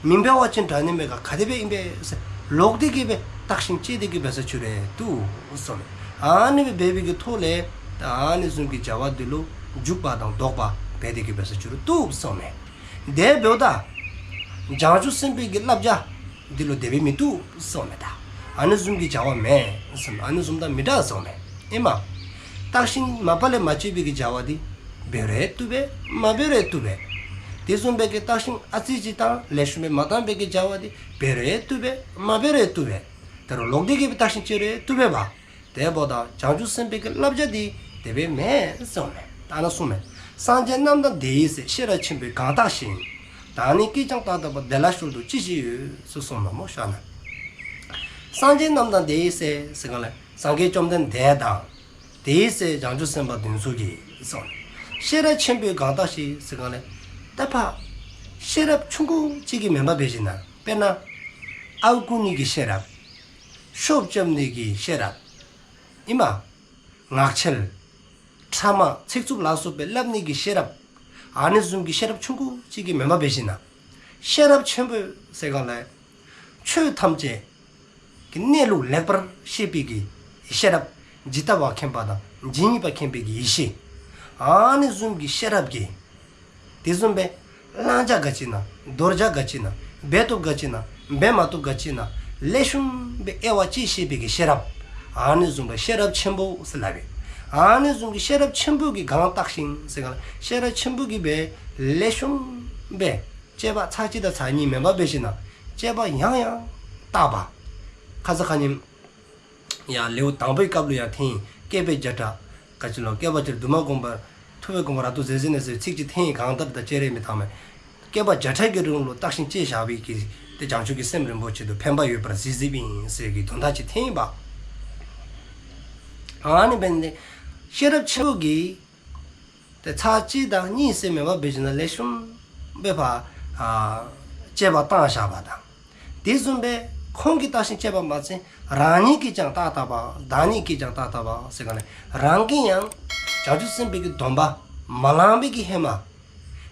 མི་འབད་བ་ཅིན་དྲག་ནི་མས་ག། ག་དེ་སྦེ་ཨིན་པས་ཟེར་ལོག་སྟེ་གི་སྦེ་བརྟག་ཤིང་དཔྱད་དེ་གི་འབད་ས་ཅི་རུང་བཏུབ་གསུངམ་མས། ཨ་ནི་སྦེ་འབད་བའི་གི་ཐོག་ལས་ད་ཨ་ནི་བཟུམ་གྱི་བྱ་བ་འདི་ལུ་འཇུག་པ་དང་ལྡོག་པ་འབད་དེ་གི་འབད་ས་ཅི་རུང་བཏུབ་གསུངམ་མས། དེ་འབདཝ་ད་བྱང་ཆུབ་སེམས་དཔའི་གི་བསླབ་བྱ་འདི་ལུ་དེ་སྦེ་མི་བཏུབ་གསུངམ་མས། ད་ཨ་ནི་བཟུམ་གྱི་བྱ་བ་མེན་གསུངམ་མས། ཨ་ནི་བཟུམ་དང་མི་འདྲ་གསུངམ་མས། ཨིན་མས། བརྟག་ཤིང་མ་པ་ལས་མ་དཔྱད་པའི་གི་བྱ་བ་འདི་འབད་རུང་བཏུབ་པས། མ་འབད་རུང་བཏུབ་པས། དེ་བཟུམ་སྦེ་གི་བརྟག་ཤིང་ཨ་ཙི་ཅིག་དང་ལེགས་ཤོམ་སྦེ་མ་བཏང་པའི་གི་བྱ་བ་འདི་འབད་རུང་བཏུབ་པས། མ་འབད་རུང་བཏུབ་པས། དེ་རུང་ལོག་སྟེ་གི་སྦེ་བརྟག་ཤིང་དཔྱད་རུང་བཏུབ་པས་པ། དེ་འབདཝ་ད་བྱང་ཆུབ་སེམས་དཔའི་གི་བསླབ་བྱ་འདི་དེ་སྦེ་མེན་གསུངམ་མས། ད་ཨ་ནཱ་གསུངམ་མས། སངས་རྒྱས་རྣམས་དང་དེ་ཡི་སྲས། ཤེས་རབ་ཆེན་པོས་གང་བརྟགས་ཤིང་། བདག་ནི་སྐད་ཀྱང་བཏགས་པ། དེ་ལ་བཤོལ་དུ་ཅི་ཞིག་ཡོད། ཟེར་གསུངམ་མས་སྨོ་ཤ་ན། སངས་རྒྱས་རྣམས་དང་དེ་ཡི་སྲས་ཟེར་ག་ལས་སངས་རྒྱས་བཅོམ་ལྡན་འདས་དང་དེ་ཡི་སྲས་བྱང་ཆུབ་སེམས་དཔའ་དེ་ཚུ་གིས་གསུངམ་མས། ཤེས་རབ་ཆེན་པོས་གང་བརྟགས་ཤིང་ཟེར་ག་ལས་ད་ཕར་ཤེས་རབ་ཆུང་ཀུ་ཅིག་གིས་མེན་པར་འབད་ཞིནམ་ལས་དཔེར་ན་ཨརཝ་རྐུ་ནི་གི་ཤེས་རབ། ཤོབ་རྐྱབ་ནི་གི་ཤེས་རབ། ཨིན་མས། ངག་འཁྱལ། ཕྲ་མ་ཚིག་རྩུབ་ལ་སོགས་པའི་སླབ་ནི་གི་ཤེས་རབ། ཨ་ནི་བཟུམ་གྱི་ཤེས་རབ་ཆུང་ཀུ་ཅིག་གིས་མེན་པར་འབད་ཞིནམ་ལས། ཤེས་རབ་ཆེན་པོས་ཟེར་ག་ལས་ཆོས་ཐམས་ཅད་ཀྱི་གནས་ལུགས་ལེགས་པར་ཤེས་པའི་གི་ཤེས་རབ། ཇི་ལྟ་བ་མཁྱེན་པ་དང་ཇི་སྙེད་པ་མཁྱེན་པའི་གི་ཡེ་ཤེས། ཨ་ནི་བཟུམ་གྱི་ཤེས་རབ་ཀྱིས་དེ་བཟུམ་སྦེ་བླང་བྱ་ག་ཅི་ཨིན་ན། དོར་བྱ་ག་ཅི་ཨིན་ན། འབད་བཏུབ་ག་ཅི་ཨིན་ན། འབད་མ་བཏུབ་ག་ཅི་ཨིན་ན། ལེགས་ཤོམ་སྦེ་དབྱེ་བ་དཔྱད་ཤེས་པའི་གི་ཤེས་རབ། ཨ་ནི་བཟུམ་སྦེ་ཤེས་རབ་ཆེན་པོ་ཟེར་སླབ་པས། ཨ་ནི་བཟུམ་གྱི་ཤེས་རབ་ཆེན་པོ་གིས་གང་བརྟགས་ཤིང་ཟེར་ག་ལས་ཤེས་རབ་ཆེན་པོ་གིས་སྦེ་ལེགས་ཤོམ་སྦེ་དཔྱད་པ་ཚར་གཅིག་དང་ཚར་གཉིས་མེན་པར་འབད་ཞིནམ་ལས་དཔྱད་པ་ཡང་ཡང་བརྟག་པ། ཁ་ཙ་ཁ་ཉིནམ་ཡང་ལེའུ་དང་པོའི་སྐབས་ལུ་ཡང་ཐེངས་བསྐལ་པའི་བརྒྱ་ཕྲག་ག་ཅི་ལོ། བསྐལ་པ་སྤྱིར་འདུས་མ་བསྒོམ་པ། ཐུབ་པས་བསྒོམ་པ་རབ་ཏུ་རྫས་ཟད་ནས་ཟེར་བའི་ཚིག་ཅིག་ཐེངས་གང་ལྟར་ད་ཅི་རེ་མི་བཏང་མས། བསྐལ་པ་བརྒྱ་ཕྲག་གི་རིང་ལུ་བརྟག་ཤིང་དཔྱད་བཞག་པའི་གི་དེ་བྱང་ཆུབ་ཀྱི་སེམས་རིན་པོ་ཆེ་དུ་ཕན་པ་ཡོད་པར་གཟིགས་གཟིགསཔ་ཨིན་ཟེར་གྱི་དོན་དག་ཅིག་ཐེངས་པ། ཨ་ནི་འབད་ནི་དེ་ཤེས་རབ་ཆེན་པོ་གིས་ཏེ་ཚར་གཅིག་དང་གཉིས་ཟེར་མེན་པར་འབད་ཞིནམ་ལས་ལེགས་ཤོམ་སྦེ་ཕར་ཨ་དཔྱད་པ་བཏང་བཞག་པ་དང་། དེ་བཟུམ་སྦེ་ཁོང་གིས་བརྟག་ཤིང་དཔྱད་པ་མ་ཚད་རང་ཉིད་ཀྱིས་ཀྱང་བརྟགས་བརྟགས་པ། བདག་ཉིད་ཀྱིས་ཀྱང་བརྟགས་བརྟགས་པ་ཟེར་ག་ལས་རང་གིས་ཡང་བྱང་ཆུབ་སེམས་དཔའི་གི་སྡོམ་པ་མ་བླངས་པའི་གི་ཧེ་མ།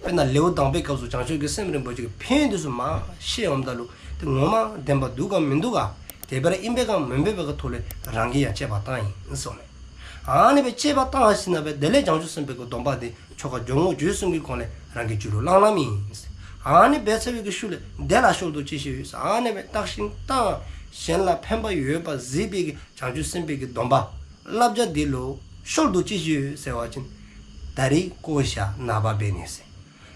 དཔེར་ན་ལེའུ་དང་པའི་སྐབས་སུ་བྱང་ཆུབ་ཀྱི་སེམས་རིན་པོ་ཆེ་གི་ཕན་ཡོན་དེ་ཚུ་མར་བཤད་འོངམ་ད་ལུ་དེ་ངོ་མ་བདེན་པ་འདུག་གམ་མིན་འདུག་ག། དེ་སྦེ་ར་ཨིན་པས་གམ་མེན་པས་ག་གི་ཐོག་ལས་རང་གིས་ཡང་དཔྱད་པ་བཏང་ཡི་གསུངམ་མས། ཨ་ནི་སྦེ་དཔྱད་པ་བཏང་ཞིནམ་ལས་དེ་ལས་བྱང་ཆུབ་སེམས་དཔའི་གི་སྡོམ་པ་དེ་ཆོ་ག་སྦྱོར་དངོས་རྗེས་གསུམ་གྱི་སྒོ་ལས་རང་གི་རྒྱུད་ལུ་བླངས་བླངསམ་ཨིན། ཨ་ནི་སྦེ་ཚར་བའི་གི་ཤུལ་ལས་དེ་ལ་བཤོལ་དུ་ཅི་ཞིག་ཡོད། ཨ་ནི་སྦེ་བརྟག་ཤིང་བཏང་གཞན་ལ་ཕན་པ་ཡོད་པ་གཟིགས་པའི་གི་བྱང་ཆུབ་སེམས་དཔའི་གི་སྡོམ་པ་བསླབ་བྱ་འདི་ལུ་བཤོལ་དུ་ཅི་ཞིག་ཡོད་ཟེར་བ་ཅིན་ད་རིས་བཀོ་བཞག། ནངས་པ་འབད་ནི་ཟེར།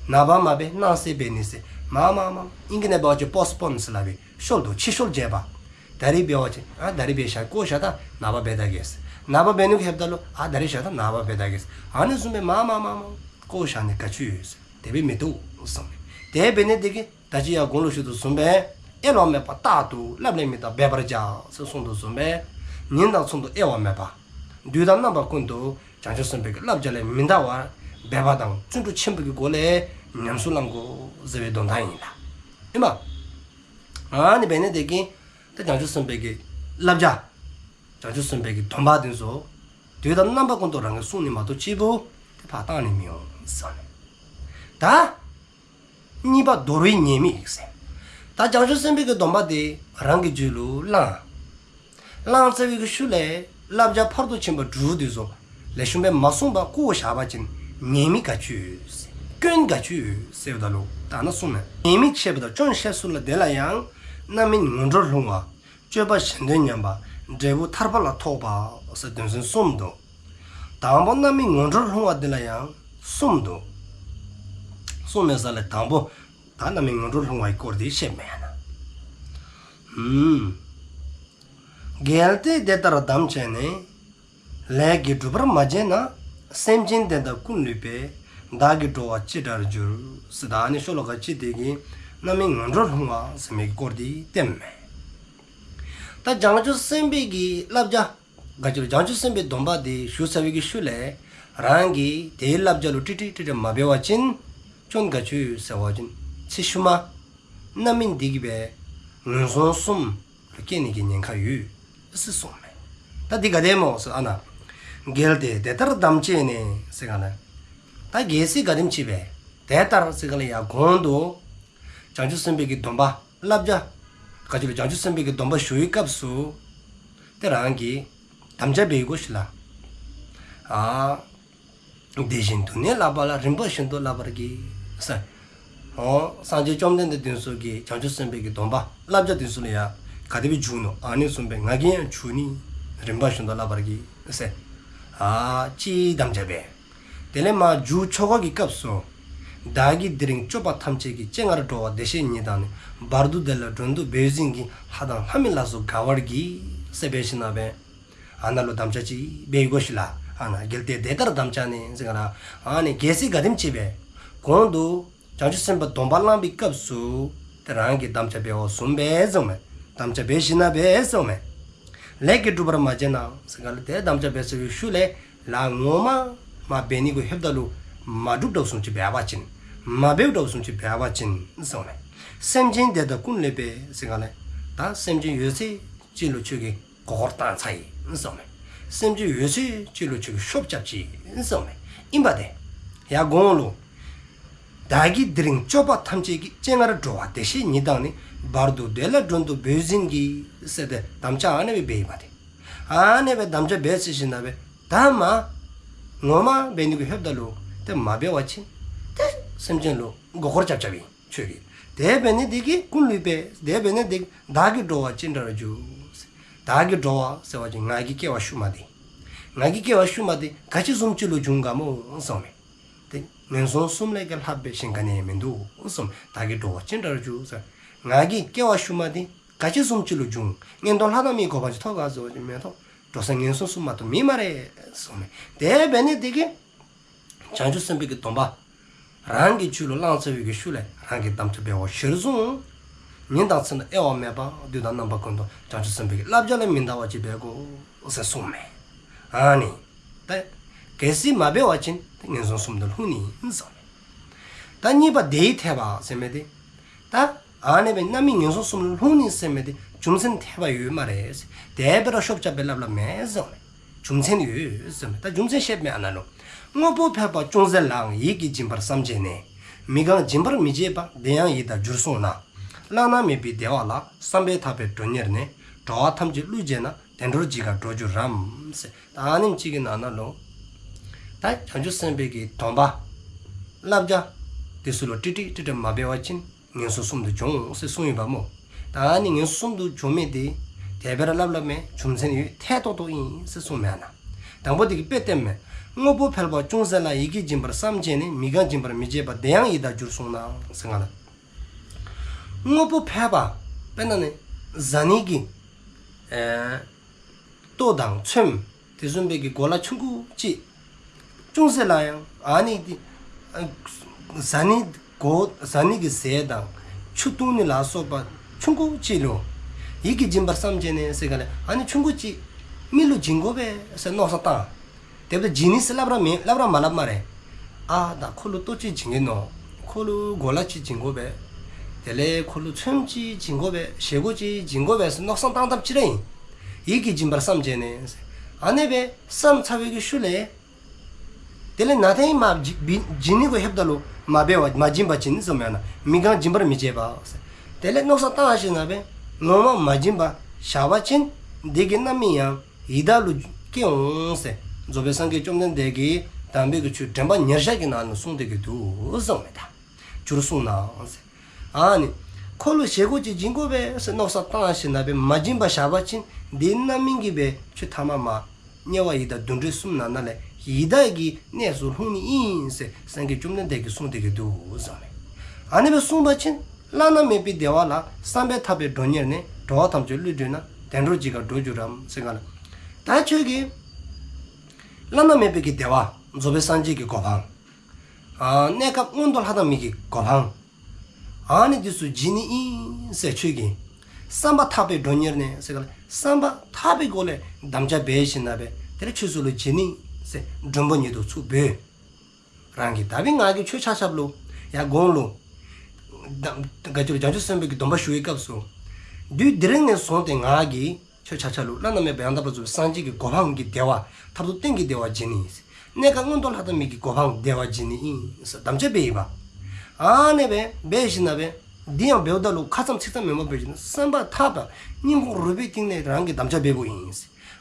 ནངས་པ་མ་འབད་གནངས་ཚེ་འབད་ནི་ཟེར། མ་མ་མ་ཨིང་སྐད་ནང་འབད་བ་ཅིན་པོསཊ་པོན་ཟེར་སླབ་པས། བཤོལ་དུ་ཕྱིར་བཤོལ་བྱེད་པ། ད་རིས་འབད་བ་ཅིན་ཨ་ད་རིས་འབད་བཞག། བཀོ་བཞག་ད་ནངས་པ་འབད་ད་གེ་ཟེར། ནངས་པ་འབད་ནི་གུ་ལྷོདཔ་ད་ལུ་ཨ་ད་རིས་བཞག་ད་ནངས་པ་འབད་ད་གེ་ཟེར། ཨ་ནི་བཟུམ་སྦེ་མ་མ་མ་མ་བཀོ་བཞག་ནི་ག་ཅི་ཡོད་ཟེར། དེ་སྦེ་མི་བཏུབ་གསུངམ་མས། དེ་འབད་ནི་དེ་གིས་ད་ཅི་ཡང་གོང་ལུ་ཞུ་དོ་བཟུམ་སྦེ་དབྱེ་བ་མེད་པར་རྟག་ཏུ་སླབ་ལས་མི་རྟག་འབད་པར་བྱ་ཟེར་གསུངས་དོ་བཟུམ་སྦེ་ཉིན་དང་མཚན་དུ་དབྱེ་བ་མེད་པར་དུས་དང་རྣམ་པ་ཀུན་ཏུ་བྱང་ཆུབ་སེམས་དཔའི་གི་བསླབ་བྱ་ལས་མི་འདའ་བར་འབད་པ་དང་བརྩོན་འགྲུས་ཆེན་པོའི་གི་སྒོ་ལས་ཉམས་སུ་བླང་དགོ་ཟེར་བའི་དོན་དག་ཨིན་ལགས། ཨིན་མས། ཨ་ནི་འབད་ནི་དེ་གིས་ད་བྱང་ཆུབ་སེམས་དཔའི་གི་བསླབ་བྱ་བྱང་ཆུབ་སེམས་དཔའི་གི་སྡོམ་པ་དེ་ཚུ་དུས་དང་རྣམ་པ་ཀུན་ཏུ་རང་གིས་བསྲུང་ནི་མ་གཏོགས་གཅིག་པུ་དེ་ཕར་བཏང་ནི་མི་འོང་ཟེར་ནི། ད་གཉིས་པ་དོར་བའི་ཉེས་དམིགས་ཟེར། ད་བྱང་ཆུབ་སེམས་དཔའི་གི་སྡོམ་པ་དེ་རང་གི་རྒྱུད་ལུ་བླངས། བླངས་ཚར་བའི་གི་ཤུལ་ལས་བསླབ་བྱ་ཕར་དུ་ཕྱིན་པ་དྲུག་དེ་ཚུ་ལེགས་ཤོམ་སྦེ་མ་བསྲུངས་པར་བཀོ་བཞག་པ་ཅིན་ཉེས་དམིགས་ག་ཅི་ཡོད་ཟེར། སྐྱོན་ག་ཅི་ཡོད་ཟེར་བ་ད་ལུ་ད་ནཱ་གསུངམ་མས། ཉེས་དམིགས་ཕྱེ་བ་དང་སྐྱོན་བཤད་ཚུལ་ལ། དེ་ལ་ཡང་རྣམ་སྨིན་ངན་འགྲོར་ལྷུང་བ། སྤྱོད་པ་གཞན་དོན་ཉམས་པ། འབྲས་བུ་ཐར་པ་ལ་ཐོགས་པ་ཟེར་དོན་ཚན་གསུམ་འདུག། དང་པོ་རྣམ་སྨིན་ངན་འགྲོར་ལྷུང་བ་འདི་ལ་ཡང་གསུམ་འདུག། གསུམ་ཡོད་ས་ལས་དང་པོ་ད་རྣམ་སྨིན་ངན་འགྲོར་ལྷུང་བའི་སྐོར་འདི་བཤདཔ་མས་ཡ་ན། ཨུམ། གལ་ཏེ་དེ་ལྟར་དམ་བཅས་ནས། ལས་ཀྱིས་བསྒྲུབ་པར་མ་བྱས་ན། སེམས་ཅན་དེ་དག་ཀུན་བསླུས་པས། བདག་གིས་འགྲོ་བ་ཅི་འདྲར་འགྱུར། ཟེར་ད་ནི་ཤོ་ལོ་ཀ་གཅིག་དེ་གིས་ རྣམ་སྨིན་ངན་འགྲོར་ལྷུང་བ་ཟེར་མི་གི་སྐོར་འདི་བསྟནམ་མས། ད་བྱང་ཆུབ་སེམས་དཔའི་གི་བསླབ་བྱ་ག་ཅི་ལོ། བྱང་ཆུབ་སེམས་དཔའི་སྡོམ་པ་འདི་ཞུ་ཚར་བའི་གི་ཤུལ་ལས་རང་གིས་དེའི་བསླབ་བྱ་ལུ་ཀྲིག་ཀྲི་ཀྲིག་ཀྲི་མ་འབད་བ་ཅིན་སྐྱོན་ག་ཅི་ཡོད་ཟེར་བ་ཅིན་ཚེ་ཤུལ་མ་རྣམ་སྨིན་འདི་གིས་སྦེ་ངན་སོང་གསུམ་ལུ་སྐྱེ་ནི་གི་ཉེན་ཁ་ཡོད་ཟེར་གསུངསམ་མས། ད་འདི་ག་དེ་སྨོ་ཟེར་ཨ་ན། གལ་ཏེ་དེ་ལྟར་དམ་བཅས་ནས་ཟེར་ག་ལས། ད་གལ་སྲིད་ག་དེམ་ཅིག་སྦེ་དེ་ལྟར་ཟེར་ག་ལས་ཡར་གོང་དུ་བྱང་ཆུབ་སེམས་དཔའི་གི་སྡོམ་པ་བསླབ་བྱ་ག་ཅི་ལོ། བྱང་ཆུབ་སེམས་དཔའི་གི་སྡོམ་པ་ཞུ་བའི་སྐབས་སུ་ཏེ་རང་གིས་དམ་བཅའ་འབད་དགོ་ཤིག་ལགས། ཨ་དེ་བཞིན་དུ་ནི་བསླབ་པ་ལ། རིམ་པ་བཞིན་དུ་བསླབ་པར་གྱིས་ཟེར། འོ་སངས་རྒྱས་བཅོམ་ལྡན་འདས་དེ་ཚུ་གིས་བྱང་ཆུབ་སེམས་དཔའི་གི་སྡོམ་པ་བསླབ་བྱ་དེ་ཚུ་ལུ་ཡང་ག་དེ་སྦེ་འཇུག་ནུག། ཨ་ནི་བཟུམ་སྦེ་ང་གིས་ཡང་འཇུག་ནི། རིམ་པ་བཞིན་དུ་བསླབ་པར་གྱིས་ཟེར། ཨ་ཅིག་དམ་བཅའ་འབད། དེ་ལས་མར་མཇུག་ཆོ་ག་གི་སྐབས་སུ། བདག་གིས་དེ་རིང་སྐྱོབ་པ་ཐམས་ཅད་ཀྱི། སྤྱན་སྔར་འགྲོ་བ་བདེ་གཤེགས་ཉིད་དང་ནི། བར་དུ་བདེ་ལ་མགྲོན་དུ་བོས་ཟིན་གྱིས། ལྷ་དང་ལྷ་མིན་ལ་སོགས་དགའ་བར་གྱིས་ཟེར་འབད་ཞིནམ་ལས་ཨ་ན་ལུ་དམ་བཅའ་ཅིག་འབད་དགོ་ཤིག་ལགས། ཨ་ན་གལ་ཏེ་དེ་ལྟར་དམ་བཅས་ནས་ཟེར་ག་ལས་ཨ་ནི་གལ་སྲིད་ག་དེམ་ཅིག་སྦེ་གོང་དུ་བྱང་ཆུབ་སེམས་དཔའི་སྡོམ་པ་བླངས་པའི་སྐབས་སུ་ཏེ་རང་གིས་དམ་བཅའ་འབད་བ་བཟུམ་སྦེ་ཟེརཝ་མས། དམ་བཅའ་འབད་ཞིནམ་ལས་ཟེརཝ་མས། ལས་ཀྱིས་བསྒྲུབ་པར་མ་བྱས་ན་ཟེར་ག་ལས་ཏེ་དམ་བཅའ་འབད་ཚར་བའི་ཤུལ་ལས་ལཱ་ངོ་མ་མ་འབད་ནི་གུ་ལྷོདཔ་ད་ལུ་མ་བསྒྲུབ་དོ་བཟུམ་ཅིག་འབད་བ་ཅིན་མ་འབདཝ་དོ་བཟུམ་ཅིག་འབད་བ་ཅིན་ཟེརཝ་མས། སེམས་ཅན་དེ་དག་ཀུན་བསླུས་པས་ཟེར་ག་ལས་ད་སེམས་ཅན་ཡོད་ཚད་ཅིག་ལུ་ཁྱོད་ཀྱིས་མགུ་སྐོར་བཏང་ཚར་ཡི་ཟེརཝ་མས། སེམས་ཅན་ཡོད་ཚད་ཅིག་ལུ་ཁྱོད་ཀྱིས་ཤོབ་རྐྱབ་ཅི་ཟེརཝ་མས། ཨིན་པ་ཏེ་ཡར་གོང་ལུ། བདག་གིས་དེ་རིང་སྐྱོབ་པ་ཐམས་ཅད་ཀྱི། སྤྱན་སྔར་འགྲོ་བ་བདེ་གཤེགས་ཉིད་དང་ནི། བར་དུ་བདེ་ལ་མགྲོན་དུ་བོས་ཟིན་གྱིས་ཟེར་ཏེ་དམ་བཅའ་ཨ་ནི་སྦེ་འབད་ཡི་པ་ཏེ། ཨ་ནི་སྦེ་དམ་བཅའ་འབད་ཚར་ཞིནམ་ལས་ད་མ་ངོ་མ་འབད་ནི་གུ་ལྷོདཔ་ད་ལུ་ཏེ་མ་འབད་བ་ཅིན་ཏེ་སེམས་ཅན་ལུ་མགུ་སྐོར་རྐྱབ་རྐྱབ་ཨིན། ཁྱོད་ཀྱིས་དེ་འབད་ནི་དེ་གིས་ཀུན་བསླུས་པས། དེ་འབད་ནི་དེ་བདག་གི་འགྲོ་བ་ཅི་འདྲར་འགྱུར། བདག་གི་འགྲོ་བ་ཟེར་བ་ཅིན་ང་གི་སྐྱེ་བ་ཤུལ་མ་དེ། ང་གི་སྐྱེ་བ་ཤུལ་མ་དེ་ག་ཅི་བཟུམ་ཅིག་ལུ་འབྱུང་ག་སྨོ་ཟེརཝ་མས། ཏེ་ངན་སོང་གསུམ་ལས་ཀྱང་ལྷག་པའི་གཞན་ག་ནི་ཡང་མིན་འདུག་ཟེརཝ་མས། བདག་གི་འགྲོ་བ་ཅི་འདྲར་འགྱུར་ཟེར། ང་གི་སྐྱེ་བ་ཤུལ་མ་དེ་ག་ཅི་བཟུམ་ཅིག་ལུ་འབྱུང་། མངོན་མཐོ་ལྷ་དང་མིའི་གོ་འཕང་ཅིག་ཐོབ་ག་ཟེར་བ་ཅིན་མི་ཐོབ། འགྲོ་ས་ངན་སོང་གསུམ་མ་གཏོགས་མེད་སྨ་རེ་ཟེརཝ་མས། དེ་འབད་ནི་དེ་གིས་བྱང་ཆུབ་སེམས་དཔའི་གི་སྡོམ་པ་རང་གི་རྒྱུད་ལུ་བླངས་ཚར་བའི་གི་ཤུལ་ལས་རང་གིས་དམ་བཅའ་འབད་བ་གཞིར་བཟུང་། ཉིན་དང་མཚན་དང་དབྱེ་བ་མེད་པར་དུས་དང་རྣམ་པ་ཀུན་ཏུ་བྱང་ཆུབ་སེམས་དཔའི་གི་བསླབ་བྱ་ལ་མི་འདའ་བ་ཅིག་འབད་དགོ་ཟེར་གསུངསམ་མས། ཨ་ནི་ད་གལ་སྲིད་མ་འབད་བ་ཅིན་ད་ངན་སོང་གསུམ་དུ་ལྷུང་ནི་ཨིན་ཟེརཝ་མས། ད་གཉིས་པ་དེའི་འཐད་པ་ཟེར་མི་དེ། ད་ཨ་ནི་སྦེ་རྣམ་སྨིན་ངན་སོང་གསུམ་ལུ་ལྷུང་ནི་ཟེར་མི་དེ་རྒྱུ་མཚན་འཐད་པ་ཡོད་སྨ་རེ། དེ་སྦེ་ར་ཤོབ་རྐྱབ་སྦེ་སླབ་སླབ་མེན་ཟེརཝ་མས། རྒྱུ་མཚན་ཡོད་ཟེརཝ་མས། ད་རྒྱུ་མཚན་བཤད་མི་ཨ་ན་ལུ། དངོས་པོ་ཕལ་པ་ཅུང་ཟད་ལའང་། ཡིད་ཀྱིས་སྦྱིན་པར་བསམ་བྱས་ནས། མི་གང་སྦྱིན་པར་མི་བྱེད་པ། དེ་ཡང་ཡི་དྭགས་འགྱུར་གསུངས་ན། བླ་ན་མེད་པའི་བདེ་བ་ལ། བསམ་པས་ཐག་པས་མགྲོན་གཉེར་ནས། འགྲོ་བ་ཐམས་ཅད་བསླུས་བྱས་ན། བདེ་འགྲོར་ཇི་ག་འགྲོ་འགྱུར་རམ་ཟེར། ད་ཨ་ནེམ་ཅིག་གི་ནང་ན་ལུ། ད་བྱང་ཆུབ་སེམས་དཔའི་གི་སྡོམ་པ་བསླབ་བྱ་དེ་ཚུ་ལུ་ཀྲིག་ཀྲི་ཀྲིག་ཀྲི་མ་འབད་བ་ཅིན་ངན་སོང་གསུམ་དུ་འགྱོ་འོང་ཟེར་གསུངས་ཡོདཔ་སྨོ། ད་ཨ་ནི་ངན་སོང་གསུམ་དུ་འགྱོ་མི་དེ་དེ་སྦེ་ར་སླབ་སླབ་མེན། རྒྱུ་མཚན་ཡོད། འཐད་ཏོག་ཏོ་ཨིན་ཟེར་གསུངསམ་མས་ཨ་ན། དང་པོ་དེ་གིས་དཔེ་བསྟནམ་མས། དངོས་པོ་ཕལ་པ་ཅུང་ཟད་ལའང་། ཡིད་ཀྱིས་སྦྱིན་པར་བསམ་བྱས་ནས། མི་གང་སྦྱིན་པར་མི་བྱེད་པ། དེ་ཡང་ཡི་དྭགས་འགྱུར་གསུངས་ན་ཟེར་ག་ལས། དངོས་པོ་ཕལ་པ་དཔེར་ན་ནི་བཟའ་ནི་གི་ཨེ་ལྟོ་དང་ཚོདམ་དེ་བཟུམ་སྦེ་གི་གོ་ལ་ཆུང་ཀུ་ཅིག་ཅུང་ཟད་ལའང་ཨ་ནི་དེ་ཨ་བཟའ་ནི་གོ་བཟའ་ནི་གི་ཟས་དང་ཆུ་བཏུང་ནི་ལ་སོགས་པ་ཆུང་ཀུ་ཅིག་ལུ་ཡིད་ཀྱིས་སྦྱིན་པར་བསམ་བྱས་ནས་ཟེར་ག་ལས། ཨ་ནི་ཆུང་ཀུ་ཅིག་མི་ལུ་སྦྱིན་དགོ་པས་ཟེར་མནོ་བསམ་བཏང་། དེ་འབདཝ་ད་སྦྱིན་ནི་ཟེར་སླབ་ར་མེན། སླབ་ར་མ་སླབ་སྨ་རེ། ཨ་ད་ཁོ་ལུ་ལྟོ་ཅིག་སྦྱིན་གེ་མནོ། ཁོ་ལུ་གོ་ལ་ཅིག་སྦྱིན་དགོ་པས། དེ་ལས་ཁོ་ལུ་ཚོདམ་ཅིག་སྦྱིན་དགོ་པས། བཞེས་སྒོ་ཅིག་སྦྱིན་དགོ་པས་ཟེར་མནོ་བསམ་བཏང་བཏངམ་ཅིག་ར་ཨིན། ཡིད་ཀྱིས་སྦྱིན་པར་བསམ་བྱས་ནས་ཟེར། ཨ་ནི་སྦེ་བསམ་ཚར་བའི་གི་ཤུལ་ལས། དེ་ལས་ན་དེ་མ་སྦྱིན་སྦྱིན་ནི་གུ་ལྷོདཔ་ད་ལུ་མ་འབད་བ་མ་སྦྱིན་པ་ཅིན་ཟེརཝ་མས་ཨ་ན། མི་གང་སྦྱིན་པར་མི་བྱེད་པ་ཟེར། དེ་ལས་མནོ་བསམ་བཏང་ཞིནམ་ལས་ངོ་མ་མ་སྦྱིན་པར་བཞག་པ་ཅིན་དེ་གི་རྣམ་སྨིན་ཡང་ཡི་དྭགས་ལུ་སྐྱེ་འོང་ཟེར། རྫོགས་པའི་སངས་རྒྱས་བཅོམ་ལྡན་འདས་ཀྱིས་དམ་པའི་གི་ཆོས་དྲན་པ་ཉེར་བཞག་གི་ནང་ལུ་གསུངས་ཏེ་གི་འདུག་ཟེརཝ་མས། ད་འགྱུར་གསུངས་ན་ཟེར། ཨ་ནི་ཁོ་ལུ་བཞེས་སྒོ་ཅིག་སྦྱིན་དགོ་པས་ཟེར་མནོ་བསམ་བཏང་ཞིནམ་ལས་མ་སྦྱིན་པར་བཞག་པ་ཅིན་དེའི་རྣམ་སྨིན་གྱིས་སྦེ་ཆུ་ཐ་མ་མ་དམྱལ་བ་ཡི་དྭགས་དུད་འགྲོ་གསུམ་ནང་ན་ལས་ཡི་དྭགས་ཀྱི་གནས་སུ་ལྷུང་ནི་ཨིན་ཟེར་སངས་རྒྱས་བཅོམ་ལྡན་འདས་ཀྱིས་གསུངས་ཏེ་གི་འདུག་ཟེརཝ་མས། ཨ་ནི་སྦེ་གསུངས་པ་ཅིན་བླ་ན་མེད་པའི་བདེ་བ་ལ། བསམ་པས་ཐག་པས་མགྲོན་གཉེར་ནས། འགྲོ་བ་ཐམས་ཅད་བསླུས་བྱས་ན། བདེ་འགྲོར་ཇི་ག་འགྲོ་འགྱུར་རམ་ཟེར་ག་ལས། ད་ཁྱོད་ཀྱིས་བླ་ན་མེད་པའི་གི་བདེ་བ་རྫོགས་པའི་སངས་རྒྱས་ཀྱི་གོ་འཕང་། ཨ་གནས་སྐབས་མངོན་མཐོ་ལྷ་དང་མི་གི་གོ་འཕང་། ཨ་ནི་འདི་ཚུ་བྱིན་ནི་ཨིན་ཟེར་ཁྱོད་ཀྱིས། བསམ་པ་ཐག་པས་མགྲོན་གཉེར་ནས་ཟེར་ག་ལ། བསམ་པ་ཐག་པའི་སྒོ་ལས་དམ་བཅའ་འབད་ཞིནམ་ལས་དེ་ལས་ཁྱོད་ཚུ་ལུ་བྱིན་ནི་ཟེར་མགྲོན་པོ་ཉིད་དུ་ཚུར་འབོད། རང་གིས་ད་འབདན་ང་གིས་ཁྱོད་ཆ་ཁྱབ་ལུ་ཡར་གོང་ལུ་ད་ག་ཅི་ལོ་བྱང་ཆུབ་སེམས་དཔའི་གི་སྡོམ་པ་ཞུ་བའི་སྐབས་སུ་དུས་དེ་རིང་ནས་བཟུང་སྟེ་ང་གིས་ཁྱོད་ཆ་ཁྱབ་ལུ་བླ་ན་མེད་པ་ཡང་དག་པར་རྫོགས་པའི་སངས་རྒྱས་ཀྱི་གོ་འཕང་གི་བདེ་བ་མཐར་ཐུག་གཏན་གྱི་བདེ་བ་བྱིན་ནི་ཨིན། གནས་སྐབས་མངོན་མཐོ་ལྷ་དང་མི་གི་གོ་འཕང་བདེ་བ་བྱིན་ནི་ཨིན་ཟེར་དམ་བཅའ་འབད་ཡི་པ། ཨ་ནི་སྦེ་འབད་ཞིནམ་ལས་འདི་ཡང་འབདཝ་ད་ལུ་ཁ་ཙམ་ཚིག་ཙམ་མེན་པར་འབད་ཞིནམ་ལས་བསམ་པ་ཐག་པ་སྙིང་ཁོང་རུས་པའི་གཏིང་ནས་རང་གིས་དམ་བཅའ་འབདཝ་ཨིན།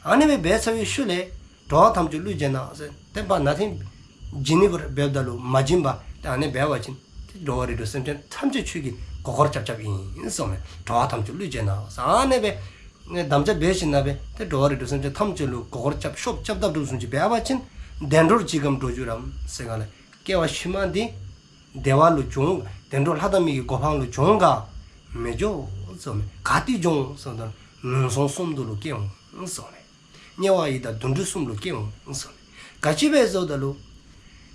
ཨ་ནི་སྦེ་འབད་ཚར་བའི་ཤུལ་ལས་འགྲོ་བ་ཐམས་ཅད་བསླུས་བྱས་ན་ཟེར་ཏེ་བར་ན་ཐེངས་བྱིན་ནི་གུ་རེ་འབདཝ་ད་ལུ་མ་བྱིན་པར་ཏེ་ཨ་ནི་འབད་བ་ཅིན་ཏེ་འགྲོ་བ་རིགས་དྲུག་སེམས་ཅན་ཐམས་ཅད་ཁྱོད་ཀྱིས་མགུ་སྐོར་རྐྱབ་རྐྱབ་ཨིན་གསུངསམ་མས། འགྲོ་བ་ཐམས་ཅད་བསླུས་བྱས་ན་ཟེར་ཨ་ནི་སྦེ་དམ་བཅའ་འབད་ཞིནམ་ལས་ཏེ་འགྲོ་བ་རིགས་དྲུག་སེམས་ཅན་ཐམས་ཅད་ལུ་མགུ་སྐོར་རྐྱབ་ཤོབ་རྐྱབ་དྲག་དྲག་བཟུམ་ཅིག་འབད་བ་ཅིན་བདེ་འགྲོར་ཇི་གམ་འགྲོ་འགྱུར་རམ་ཟེར་ག་ལ། སྐྱེ་བ་ཕྱི་མ་འདི་བདེ་བ་ལུ་འགྱོ་འོང་། བདེ་འགྲོ་ལྷ་དང་མི་གི་གོ་འཕང་ལུ་འགྱོ་འོང་ག་མི་འགྱོ་གསུངསམ་མས། ག་ཏེ་འགྱོ་འོང་གསུངསམ་ད་ངན་སོང་གསུམ་དུ་ལུ་སྐྱེ་འོང་གསུངསམ་མས། དམྱལ་བ་ཡི་དྭགས་དུད་འགྲོ་གསུམ་ལུ་སྐྱེ་འོང་གསུངསམ་མས། ག་ཅི་སྦེ་ཟེརཝ་ད་ལུ་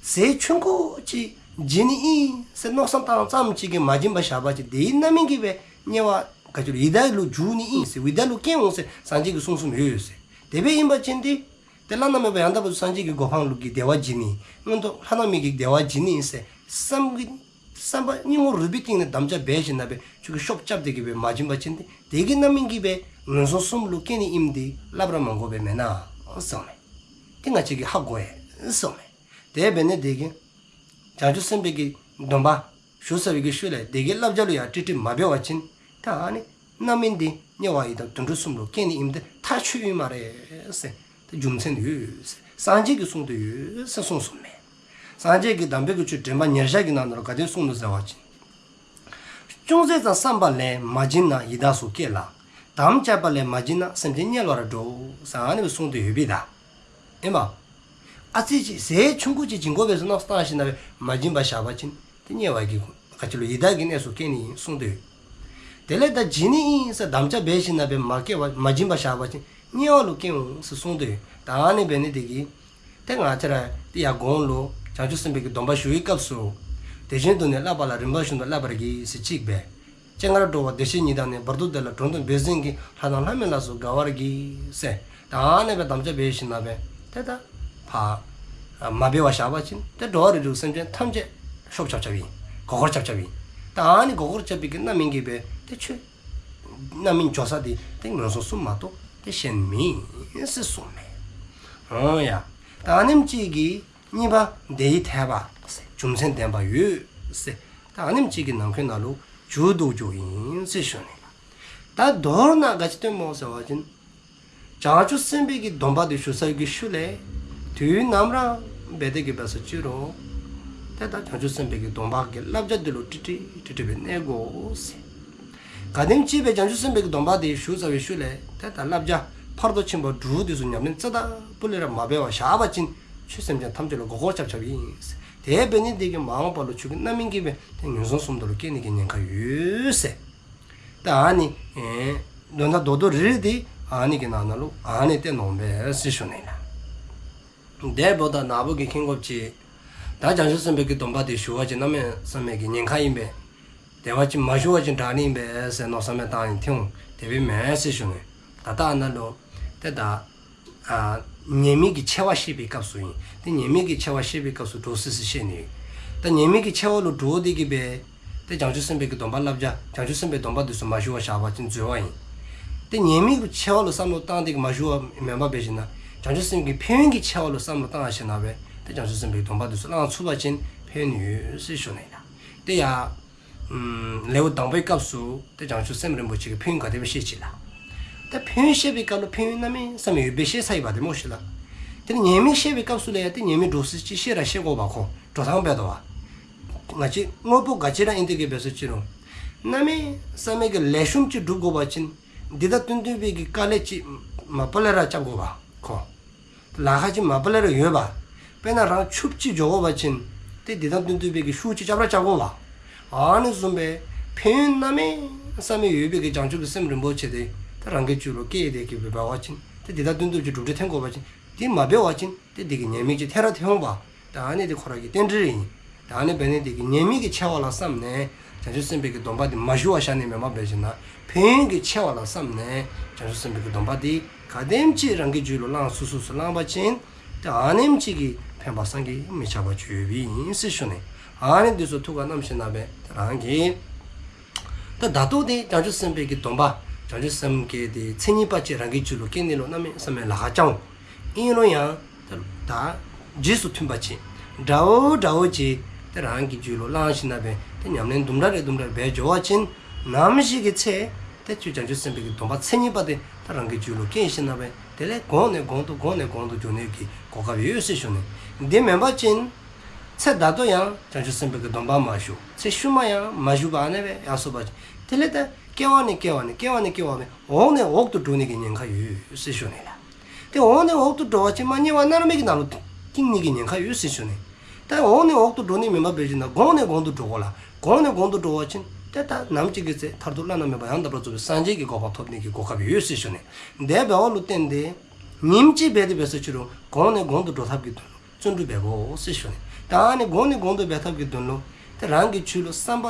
ཟས་ཆུང་ཀུ་ཅིག་བྱིན་ནི་ཨིན་ཟེར་མནོ་བསམ་བཏང་ཙམ་ཅིག་གིས་མ་བྱིན་པར་བཞག་པ་ཅིན་དེའི་རྣམ་སྨིན་གྱིས་སྦེ་དམྱལ་བ་ག་ཅི་ལོ་ཡི་དྭགས་ལུ་འགྱུར་ནི་ཨིན་ཟེར་ཡི་དྭགས་ལུ་སྐྱེ་འོང་ཟེར་སངས་རྒྱས་ཀྱིས་གསུངས་གསུངསམ་ཡོད་ཟེར། དེ་སྦེ་ཨིན་པ་ཅིན་ཏེ་ཏེ་བླ་ན་མེད་པ་ཡང་དག་པར་རྫོགས་སངས་རྒྱས་ཀྱི་གོ་འཕང་ལུ་གི་བདེ་བ་བྱིན་ནི་མངོན་མཐོ་ལྷ་དང་མི་གི་བདེ་བ་བྱིན་ནི་ཨིན་ཟེར་བསམ་གྱི་བསམ་པ་སྙིང་ཁོང་རུས་པའི་གཏིང་ནས་དམ་བཅའ་འབད་ཞིནམ་ལས་ཁྱོད་ཀྱིས་ཤོབ་རྐྱབ་སྟེ་གི་སྦེ་མ་བྱིན་པ་ཅིན་ཏེ་དེ་གི་རྣམ་སྨིན་གྱིས་སྦེ་ངན་སོང་གསུམ་ལུ་སྐྱེ་ནི་ཨིནམ་འདི་སླབ་ར་མ་དགོ་པས་མེན་ན་གསུངསམ་མས། ཏེ་ང་བཅས་ཀྱིས་ཧ་གོ་ཡི་གསུངསམ་མས། དེ་འབདཝ་ལས་དེ་གིས་བྱང་ཆུབ་སེམས་དཔའི་གི་སྡོམ་པ་ཞུ་ཚར་བའི་གི་ཤུལ་ལས་དེ་གི་བསླབ་བྱ་ལུ་ཡང་ཏིག་ཏིག་མ་འབད་བ་ཅིན་ད་ཨ་ནི་རྣམ་སྨིན་འདི་དམྱལ་བ་ཡི་དྭགས་དུད་འགྲོ་གསུམ་ལུ་སྐྱེ་ནི་ཨིནམ་འདི་ཐག་ཆོད་ཡོད་སྨ་རེ་ཟེར། ཏེ་རྒྱུ་མཚན་ཡོད་ཟེར་སངས་རྒྱས་ཀྱིས་གསུངས་ཏེ་ཡོད་ཟེར་གསུངསམ་མས། སངས་རྒྱས་ཀྱིས་དམ་པའི་གི་ཆོས་འདྲེན་པ་ཉེར་བཞག་གི་ནང་ན་ལུ་ག་དེ་གསུངས་ནུག་ཟེར་བ་ཅིན། ཅུང་ཟད་ཙམ་བསམ་པ་ལས་མ་བྱིན་ན་ཡི་དྭགས་སུ་སྐྱེ་ལ། དམ་བཅས་པ་ལས་མ་བྱིན་ན་སེམས་ཅན་དམྱལ་བར་འགྲོ་ཟེར་ཨ་ནི་སྦེ་གསུངས་ཏེ་ཡོད་པས་ད། ཨེ་མ། ཨ་ཙི་ཅིག་ཟས་ཆུང་ཀུ་ཅིག་བྱིན་དགོ་པས་ཟེར་མནོ་བསམ་བཏང་ཞིནམ་ལས་མ་བྱིན་པར་བཞག་པ་ཅིན་ཏེ་དམྱལ་བ་གི་ག་ཅི་ལོ་ཡི་དྭགས་ཀྱི་གནས་སུ་སྐྱེ་ནི་ཨིན་གསུངས་ཏེ་ཡོད། དེ་ལས་ད་བྱིན་ནི་ཨིན་ཟེར་དམ་བཅའ་འབད་ཞིནམ་ལས་མ་སྐྱེ་བ་མ་བྱིན་པར་བཞག་པ་ཅིན་དམྱལ་བ་ལུ་སྐྱེ་འོང་ཟེར་གསུངས་ཏེ་ཡོད། ད་ཨ་ནི་འབད་ནི་དེ་གིས་ཏེ་ང་བཅས་ར་ཏེ་ཡར་གོང་ལུ་བྱང་ཆུབ་སེམས་དཔའི་གི་སྡོམ་པ་ཞུ་བའི་སྐབས་སུ། དེ་བཞིན་དུ་ནི་བསླབ་པ་ལ་རིམ་པ་བཞིན་དུ་བསླབ་པར་བགྱི་ཟེར་གཅིག་སྦེ། སྤྱན་སྔར་འགྲོ་བ་བདེ་གཤེགས་ཉིད་དང་ནི། བར་དུ་བདེ་ལ་མགྲོན་དུ་བོས་ཟིན་གྱིས། ལྷ་དང་ལྷ་མིན་ལ་སོགས་དགའ་བར་གྱིས་ཟེར། ད་ཨ་ནི་སྦེ་དམ་བཅའ་འབད་ཞིནམ་ལས་ཏེ་ད་ཕར་མ་འབད་བར་བཞག་པ་ཅིན་ཏེ་འགྲོ་བ་རིགས་དྲུག་སེམས་ཅན་ཐམས་ཅད་ཤོབ་རྐྱབ་རྐྱབ་ཨིན། མགུ་སྐོར་རྐྱབ་རྐྱབ་ཨིན། ད་ཨ་ནི་མགུ་སྐོར་རྐྱབ་པའི་གི་རྣམ་སྨིན་གྱིས་སྦེ་ཏེ་ཁྱོད་རྣམ་སྨིན་འགྱོ་ས་འདི་ཏེ་ངན་སོང་གསུམ་མ་གཏོགས་ཏེ་གཞན་མེད་ཟེར་གསུངསམ་མས། འོང་ཡ། ད་ཨ་ནེམ་ཅིག་གིས་གཉིས་པ་དེའི་འཐད་པ་ཟེར་རྒྱུ་མཚན་ལྡན་པ་ཡོད་ཟེར། ད་ཨ་ནེམ་ཅིག་གི་ནང་འཁོད་ནང་ལུ་འཇུག་འདུག་འཇུག་ཨིན་ཟེར་ཞུ་ནི་ལགས། ད་མདོར་ན་ག་ཅི་སྟོནམ་སྨོ་ཟེར་བ་ཅིན། བྱང་ཆུབ་སེམས་དཔའི་གི་སྡོམ་པ་དེ་ཞུ་ཚར་བའི་གི་ཤུལ་ལས་དུས་ནམ་ར་འབད་དེ་གི་འབད་སོ་ཅི་རུང་ཏེ་ད་བྱང་ཆུབ་སེམས་དཔའི་གི་སྡོམ་པ་གི་བསླབ་བྱ་དེ་ལུ་ཏིག་ཏིག་ཏིག་ཏིག་སྦེ་གནས་དགོ་ཟེར། ག་དེམ་ཅིག་སྦེ་བྱང་ཆུབ་སེམས་དཔའི་གི་སྡོམ་པ་དེ་ཞུ་ཚར་བའི་ཤུལ་ལས་ཏེ་ད་བསླབ་བྱ་ཕར་དུ་ཕྱིན་པ་དྲུག་དེ་ཚུ་ཉམས་ལེན་རྩ་བ་ལས་ར་མ་འབད་བར་བཞག་པ་ཅིན་ཁྱོད་སེམས་ཅན་ཐམས་ཅད་ལུ་མགུ་སྐོར་རྐྱབ་རྐྱབ་ཨིན། དེ་འབད་ནི་དེ་གིས་མ་འོངས་པ་ལུ་ཁྱོད་ཀྱི་རྣམ་སྨིན་གྱིས་སྦེ་ཏེ་ངན་སོང་གསུམ་དུ་ལུ་སྐྱེ་ནི་གི་ཉེན་ཁ་ཡོད་ཟེར། ད་ཨ་ནི་ཨེ་དོན་དག་རྡོག་རྡོག་རིལ་རིལ་དེ་ཨ་ནི་གི་ནང་ན་ལུ་ཨ་ནི་སྟོནམ་འོང་པས་ཟེར་ཞུ་ནི་ལགས། དེ་འབདཝ་ད་ནཱ་བུ་གིས་མཁྱེན་དགོཔ་ཅིག། ད་བྱང་ཆུབ་སེམས་དཔའི་གི་སྡོམ་པ་དེ་ཞུ་བ་ཅིན་གནམ་མེད་ས་མེད་ཀྱི་ཉེན་ཁ་ཨིན་པས། དེ་འབད་བ་ཅིན་མ་ཞུ་བ་ཅིན་དྲག་ནི་ཨིན་པས་ཟེར་མནོ་བསམ་མེད་བཏང་ཡི། ཏེ་འོང་དེ་སྦེ་མེན་ཟེར་ཞུ་ནི། ད་ལྟ་ཨ་ནཱ་ལུ་ཏེ་ད་ཨ་ཉེས་དམིགས་ཀྱི་ཆེ་བ་བཤད་པའི་སྐབས་སུ་ཨིན། ཏེ་ཉེས་དམིགས་ཀྱི་ཆེ་བ་བཤད་པའི་སྐབས་སུ་འདྲོག་སི་སི་བཤད་ནི་ཡོད། ད་ཉེས་དམིགས་ཀྱི་ཆེ་བ་ལུ་འདྲོག་སྟེ་གི་སྦེ་ཏེ་བྱང་ཆུབ་སེམས་དཔའི་གི་སྡོམ་པ་བསླབ་བྱ་བྱང་ཆུབ་སེམས་དཔའི་སྡོམ་པ་དེ་ཚུ་མ་ཞུ་བར་བཞག་པ་ཅིན་འཛོལ་བ་ཨིན། ཏེ་ཉེས་དམིགས་ཀྱི་ཆེ་བ་ལུ་བསམ་བློ་བཏང་སྟེ་གི་མ་ཞུ་བ་མེན་པར་འབད་ཞིནམ་ལས་བྱང་ཆུབ་སེམས་ཀྱི་ཕན་ཡོན་གྱི་ཆེ་བ་ལུ་བསམ་བློ་བཏང་ཞིནམ་ལས་ཏེ་བྱང་ཆུབ་སེམས་དཔའི་སྡོམ་པ་དེ་ཚུ་བླང་ཚུགས་པ་ཅིན་ཕན་ཡོན་ཡོད་ཟེར་ཞུ་ནི་ལགས། ཏེ་ཡ་ཨམ་ལེའུ་དང་པོའི་སྐབས་སུ་ཏེ་བྱང་ཆུབ་སེམས་རིན་པོ་ཆེ་གི་ཕན་ཡོན་ག་དེ་སྦེ་བཤད་ཅི་ལགས། ཏེ་ཕན་ཡོན་བཤད་པའི་སྐབས་ལུ་ཕན་ཡོན་གནམ་མེད་ས་མེད་ཡོད་པའི་བཤད་ཚར་ཡི་པ་ཏེ་སྨོ་ཤིག་ལགས། ཏེ་ཉེས་དམིགས་བཤད་པའི་སྐབས་སུ་ལས་ཡང་ཏེ་ཉེས་དམིགས་འདྲོག་སི་སི་ཅིག་བཤད་ར་བཤད་དགོ་པ་ཁོ་འགྲོ་ཐངས་འབད་དོ་བ། ང་བཅས་དངོས་པོ་ག་ཅི་ར་ཨིན་ཏེ་གི་འབད་སོ་ཅི་རུང་གནམ་མེད་ས་མེད་ཀྱི་ལེགས་ཤོམ་ཅིག་སྒྲུབ་དགོ་པ་ཅིན་འདི་དང་བསྟུན་བསྟུན་པའི་གི་དཀའ་ལས་ཅིག་མ་པ་ལས་ར་རྐྱབ་དགོ་པ་ཁོ། ལཱ་ཁག་ཅིག་མ་པ་ལས་ར་ཡོད་པ། དཔེར་ན་རང་ཕྱུགཔོ་ཅིག་འགྱོ་དགོ་པ་ཅིན་ཏེ་འདི་དང་བསྟུན་བསྟུན་པའི་གི་ཤུགས་ཅིག་རྐྱབ་ར་རྐྱབ་དགོ་པ། ཨ་ནི་བཟུམ་སྦེ་ཕན་ཡོན་གནམ་མེད་ས་མེད་ཡོད་པའི་གི་བྱང་ཆུབ་ཀྱི་སེམས་རིན་པོ་ཆེ་དེ་ཏེ་རང་གི་རྒྱུད་ལུ་སྐྱེས་ཏེ་གི་འབད་བ་ཅིན་ཏེ་འདི་དང་བསྟུན་བསྟུན་ཅིག་གྲུབ་འབྲས་ཐོན་དགོ་པ་ཅིན་འདི་མ་འབད་བ་ཅིན་ཏེ་འདི་གི་ཉེས་དམིགས་ཅིག་ཐོན་ར་ཐོན་འོང་པ། ད་ཨ་ནི་འདི་ཁོ་ར་གི་རྟེན་འབྲེལ་ཨིན། ད་ཨ་ནི་འབད་ནི་འདི་གིས་ཉེས་དམིགས་ཀྱི་ཆེ་བ་ལ་བསམ་ནས་ བྱང་ཆུབ་སེམས་དཔའི་གི་སྡོམ་པ་འདི་མ་ཞུ་བར་བཞག་ནི་མེན་པར་འབད་ཞིནམ་ལས་ཕན་ཡོན་གྱི་ཆེ་བ་ལ་བསམ་ནས་བྱང་ཆུབ་སེམས་དཔའི་གི་སྡོམ་པ་འདི་ག་དེམ་ཅིག་རང་གི་རྒྱུད་ལུ་བླང་ཚུགས་ཚུགས་སུ་བླངས་པ་ཅིན་ཏེ་ཨ་ནེམ་ཅིག་གི་ཕན་པ་བསམ་གྱིས་མི་ཁྱབ་པ་ཡོདཔ་ཨིན་ཟེར་ཞུ་ནི། ཨ་ནི་འདི་ཚུ་ཐུགས་ཁར་བསྣམས་ཞིནམ་ལས་ཏེ་རང་གིས་ད་ད་ལྟོ་འདི་བྱང་ཆུབ་སེམས་དཔའི་གི་སྡོམ་པ་བྱང་ཆུབ་སེམས་ཀྱི་འདི་མཚན་ཉིད་པ་ཅིག་རང་གི་རྒྱུད་ལུ་སྐྱེ་ནི་ལུ་གནམ་མེད་ས་མེད་ལཱ་ཁག་ཅིག་འོང་། ཨིན་རུང་ཡང་ད་རྗེས་སུ་མཐུན་པ་ཅིག་འདྲཝ་འདྲཝ་ཅིག་ཏེ་རང་གི་རྒྱུད་ལུ་བླངས་ཞིནམ་ལས་ཏེ་ཉམས་ལེན་དུམ་གྲ་རེ་དུམ་གྲ་རེ་འབད་འགྱོ་བ་ཅིན་ནམ་ཞིག་གི་ཚེ་ཏེ་ཁྱོད་བྱང་ཆུབ་སེམས་དཔའི་གི་སྡོམ་པ་མཚན་ཉིད་པ་འདི་ད་རང་གི་རྒྱུད་ལུ་སྐྱེ་ཞིནམ་ལས་དེ་ལས་གོང་ནས་གོང་དུ་གོང་ནས་གོང་དུ་འགྱོ་ནི་གི་གོ་སྐབས་ཡོད་ཟེར་ཞུ་ནི། འདི་མེན་པ་ཅིན་ཚེ་ད་ལྟོ་ཡང་བྱང་ཆུབ་སེམས་དཔའི་གི་སྡོམ་པ་མ་ཞུ། ཚེ་ཤུལ་མ་ཡང་མ་ཞུ་བར་ཨ་ནེ་སྦེ་ཡར་སོང་པ་ཅིན་དེ་ལས་ད་སྐྱེ་བ་ནས་སྐྱེ་བ་ནས་སྐྱེ་བ་ནས་སྐྱེ་བ་སྦེ་འོག་ནས་འོག་ཏུ་འགྲོ་ནི་གི་ཉེན་ཁ་ཡོད་ཟེར་ཞུ་ནི་ལགས། ཏེ་འོག་ནས་འོག་ཏུ་འགྲོ་བ་ཅིན་མ་དམྱལ་བ་མནར་མེད་ཀྱི་ནང་ལུ་བཏིང་ནི་གི་ཉེན་ཁ་ཡོད་ཟེར་ཞུ་ནི། ད་འོག་ནས་འོག་ཏུ་འགྲོ་ནི་མེན་པར་འབད་ཞིནམ་ལས་གོང་ནས་གོང་དུ་འགྲོ་དགོ་ལགས། གོང་ནས་གོང་དུ་འགྲོ་བ་ཅིན་ཏེ་ད་ནམ་ཅིག་གི་ཚེ་མཐར་ཐུག་བླ་ན་མེད་པ་ཡང་དག་པར་རྫོགས་པའི་སངས་རྒྱས་ཀྱི་གོ་འཕང་ཐོབ་ནི་གི་གོ་སྐབས་ཡོད་ཟེར་ཞུ་ནི། དེ་འབདཝ་ལུ་བརྟེན་ཏེ་ཉིནམ་གཅིག་འབད་དེ་འབད་སོ་ཅི་རུང་གོང་ནས་གོང་དུ་འགྲོ་ཐབས་ཀྱི་དོན་ལུ་བརྩོན་འགྲུས་འབད་དགོ་ཟེར་ཞུ་ནི། ད་ཨ་ནི་གོང་ནས་གོང་དུ་འབད་ཐབས་ཀྱི་དོན་ལུ་ཏེ་རང་གི་རྒྱུད་ལུ་བསམ་པ་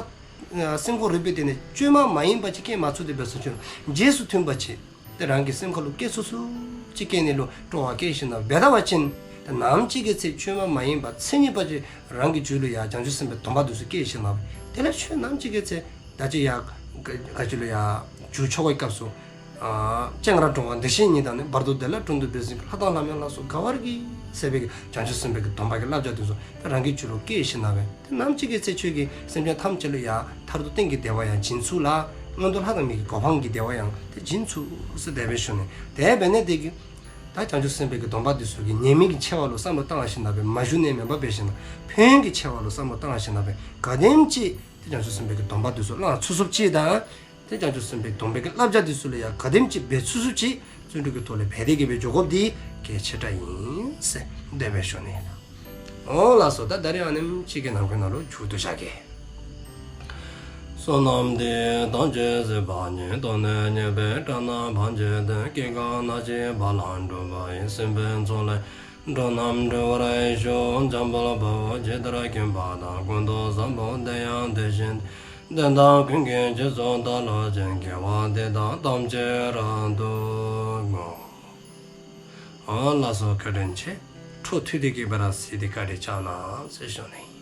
ཨ་སེམས་ཁོང་རུས་པའི་གཏིང་ནས་བཅོས་མ་མ་ཡིན་པ་ཅིག་སྐྱེ་མ་ཚུགས་ཏེ་འབད་སོ་ཅི་རུང་རྗེས་སུ་མཐུན་པ་ཅིག་ཏེ་རང་གི་སེམས་ཁ་ལུ་སྐྱེ་ཚུགས་ཚུགས་ཅིག་སྐྱེ་ནི་ལུ་སྤྲོ་བ་བསྐྱེད་ཞིནམ་ལས་འབད་ད་པ་ཅིན་ཏེ་ནམ་ཅིག་གི་ཚེ་བཅོས་མ་མ་ཡིན་པ་མཚན་ཉིད་པ་ཅིག་རང་གི་རྒྱུད་ལུ་ཡང་བྱང་ཆུབ་སེམས་དཔའི་སྡོམ་པ་འདི་ཚུ་སྐྱེ་ཞིནམ་ལས་དེ་ལས་ཁྱོད་ནམ་ཅིག་གི་ཚེ་ད་ཅི་ཡང་ག་ག་ཅི་ལུ་ཡང་མཇུག་ཆོག་པའི་སྐབས་སུ་ཨ་སྤྱན་རས་གྲོལ་བ་བདེ་གཤེགས་ཉིད་དང་ནི། བར་དོ་བདེ་ལ་གྲོལ་འདོད་པའི་སེམས་ཀྱིས། ལྷ་དང་ལྷ་མིན་ལ་སོགས་དགའ་བར་གྱིས་ཟེར་བའི་བྱང་ཆུབ་སེམས་དཔའི་གི་སྡོམ་པ་གི་བསླབ་བྱ་འདི་ཚུ་ཏེ་རང་གི་རྒྱུད་ལུ་སྐྱེ་ཞིནམ་ལས་ཏེ་ནམ་ཅིག་གི་ཚེ་ཁྱོད་ཀྱིས་སེམས་ཅན་ཐམས་ཅད་ལུ་ཡང་མཐར་ཐུག་གཏན་གྱི་བདེ་བ་ཡང་བྱིན་ཚུགས་ལ་མངོན་མཐོ་ལྷ་དང་མིའི་གོ་འཕང་གི་བདེ་བ་ཡང་ཏེ་བྱིན་ཚུགས་ཟེར་དེ་སྦེ་ཞུ་ནི། དེ་འབད་ནི་དེ་གིས་ད་བྱང་ཆུབ་སེམས་དཔའི་གི་སྡོམ་པ་འདི་ཚུ་གི་ཉེས་དམིགས་ཀྱི་ཆེ་བ་ལུ་བསམ་བློ་བཏང་ཞིནམ་ལས་མ་ཞུ་ནི་མེན་པར་འབད་ཞིནམ་ལས་ཕན་ཡོན་གྱི་ཆེ་བ་ལུ་བསམ་བློ་བཏང་ཞིནམ་ལས་ག་དེམ་ཅིག་ཏེ་བྱང་ཆུབ་སེམས་དཔའི་གི་སྡོམ་པ་འདི་ཚུ་བླང་ཚུགས་ཚུགསཔ་ཅིག་དང་ཏེ་བྱང་ཆུབ་སེམས་དཔའི་སྡོམ་པའི་གི་བསླབ་བྱ་འདི་ཚུ་ལུ་ཡང་ག་དེམ་ཅིག་འབད་ཚུགས་ཚུགསཔ་ཅིག་བརྩོན་འགྲུས་ཀྱི་ཐོག་ལས་འབད་དེ་གི་སྦེ་འགྱོ་དགོཔ་འདི་གལ་ཆེ་དྲགས་ཨིན་ཟེར་དེ་སྦེ་ཞུ་ནི་ལགས། འོང་ལགས་སོ། ད་ད་རིས་ཨ་ནེམ་ཅིག་གི་ནང་འཁོད་ནང་ལུ་མཇུག་བསྡུ་བཞག་གེ། བསོད་ནམས་འདི་ཡིས་ཐམས་ཅད་གཟིགས་པ་ཉིད། ཐོབ་ནས་ཉེས་པའི་དགྲ་རྣམས་ཕམ་བྱས་ཏེ། སྐྱེ་རྒ་ན་འཆིའི་རྦ་རླབས་འཁྲུགས་པ་ཡི། སྲིད་པའི་མཚོ་ལས་འགྲོ་རྣམས་སྒྲོལ་བར་ཤོག། འཇམ་དཔལ་དཔའ་བོས་ཇི་ལྟར་མཁྱེན་པ་དང་། ཀུན་ཏུ་བཟང་པོ་དེ་ཡང་དེ་བཞིན་ཏེ། དེ་དག་ཀུན་གྱི་རྗེས་སུ་བདག་སློབ་ཅིང་། དགེ་བ་འདི་དག་ཐམས་ཅད་རབ་ཏུ་བསྔོ། ཨ་ལགས་སོ། བཀའ་དྲིན་ཆེ། འཕྲོ་མཐུད་དེ་གི་སྦེ་ར་གཟིགས་ཏེ་བཀའ་དྲིན་བསྐྱང་གནང་ཟེར་ཞུ་ནི།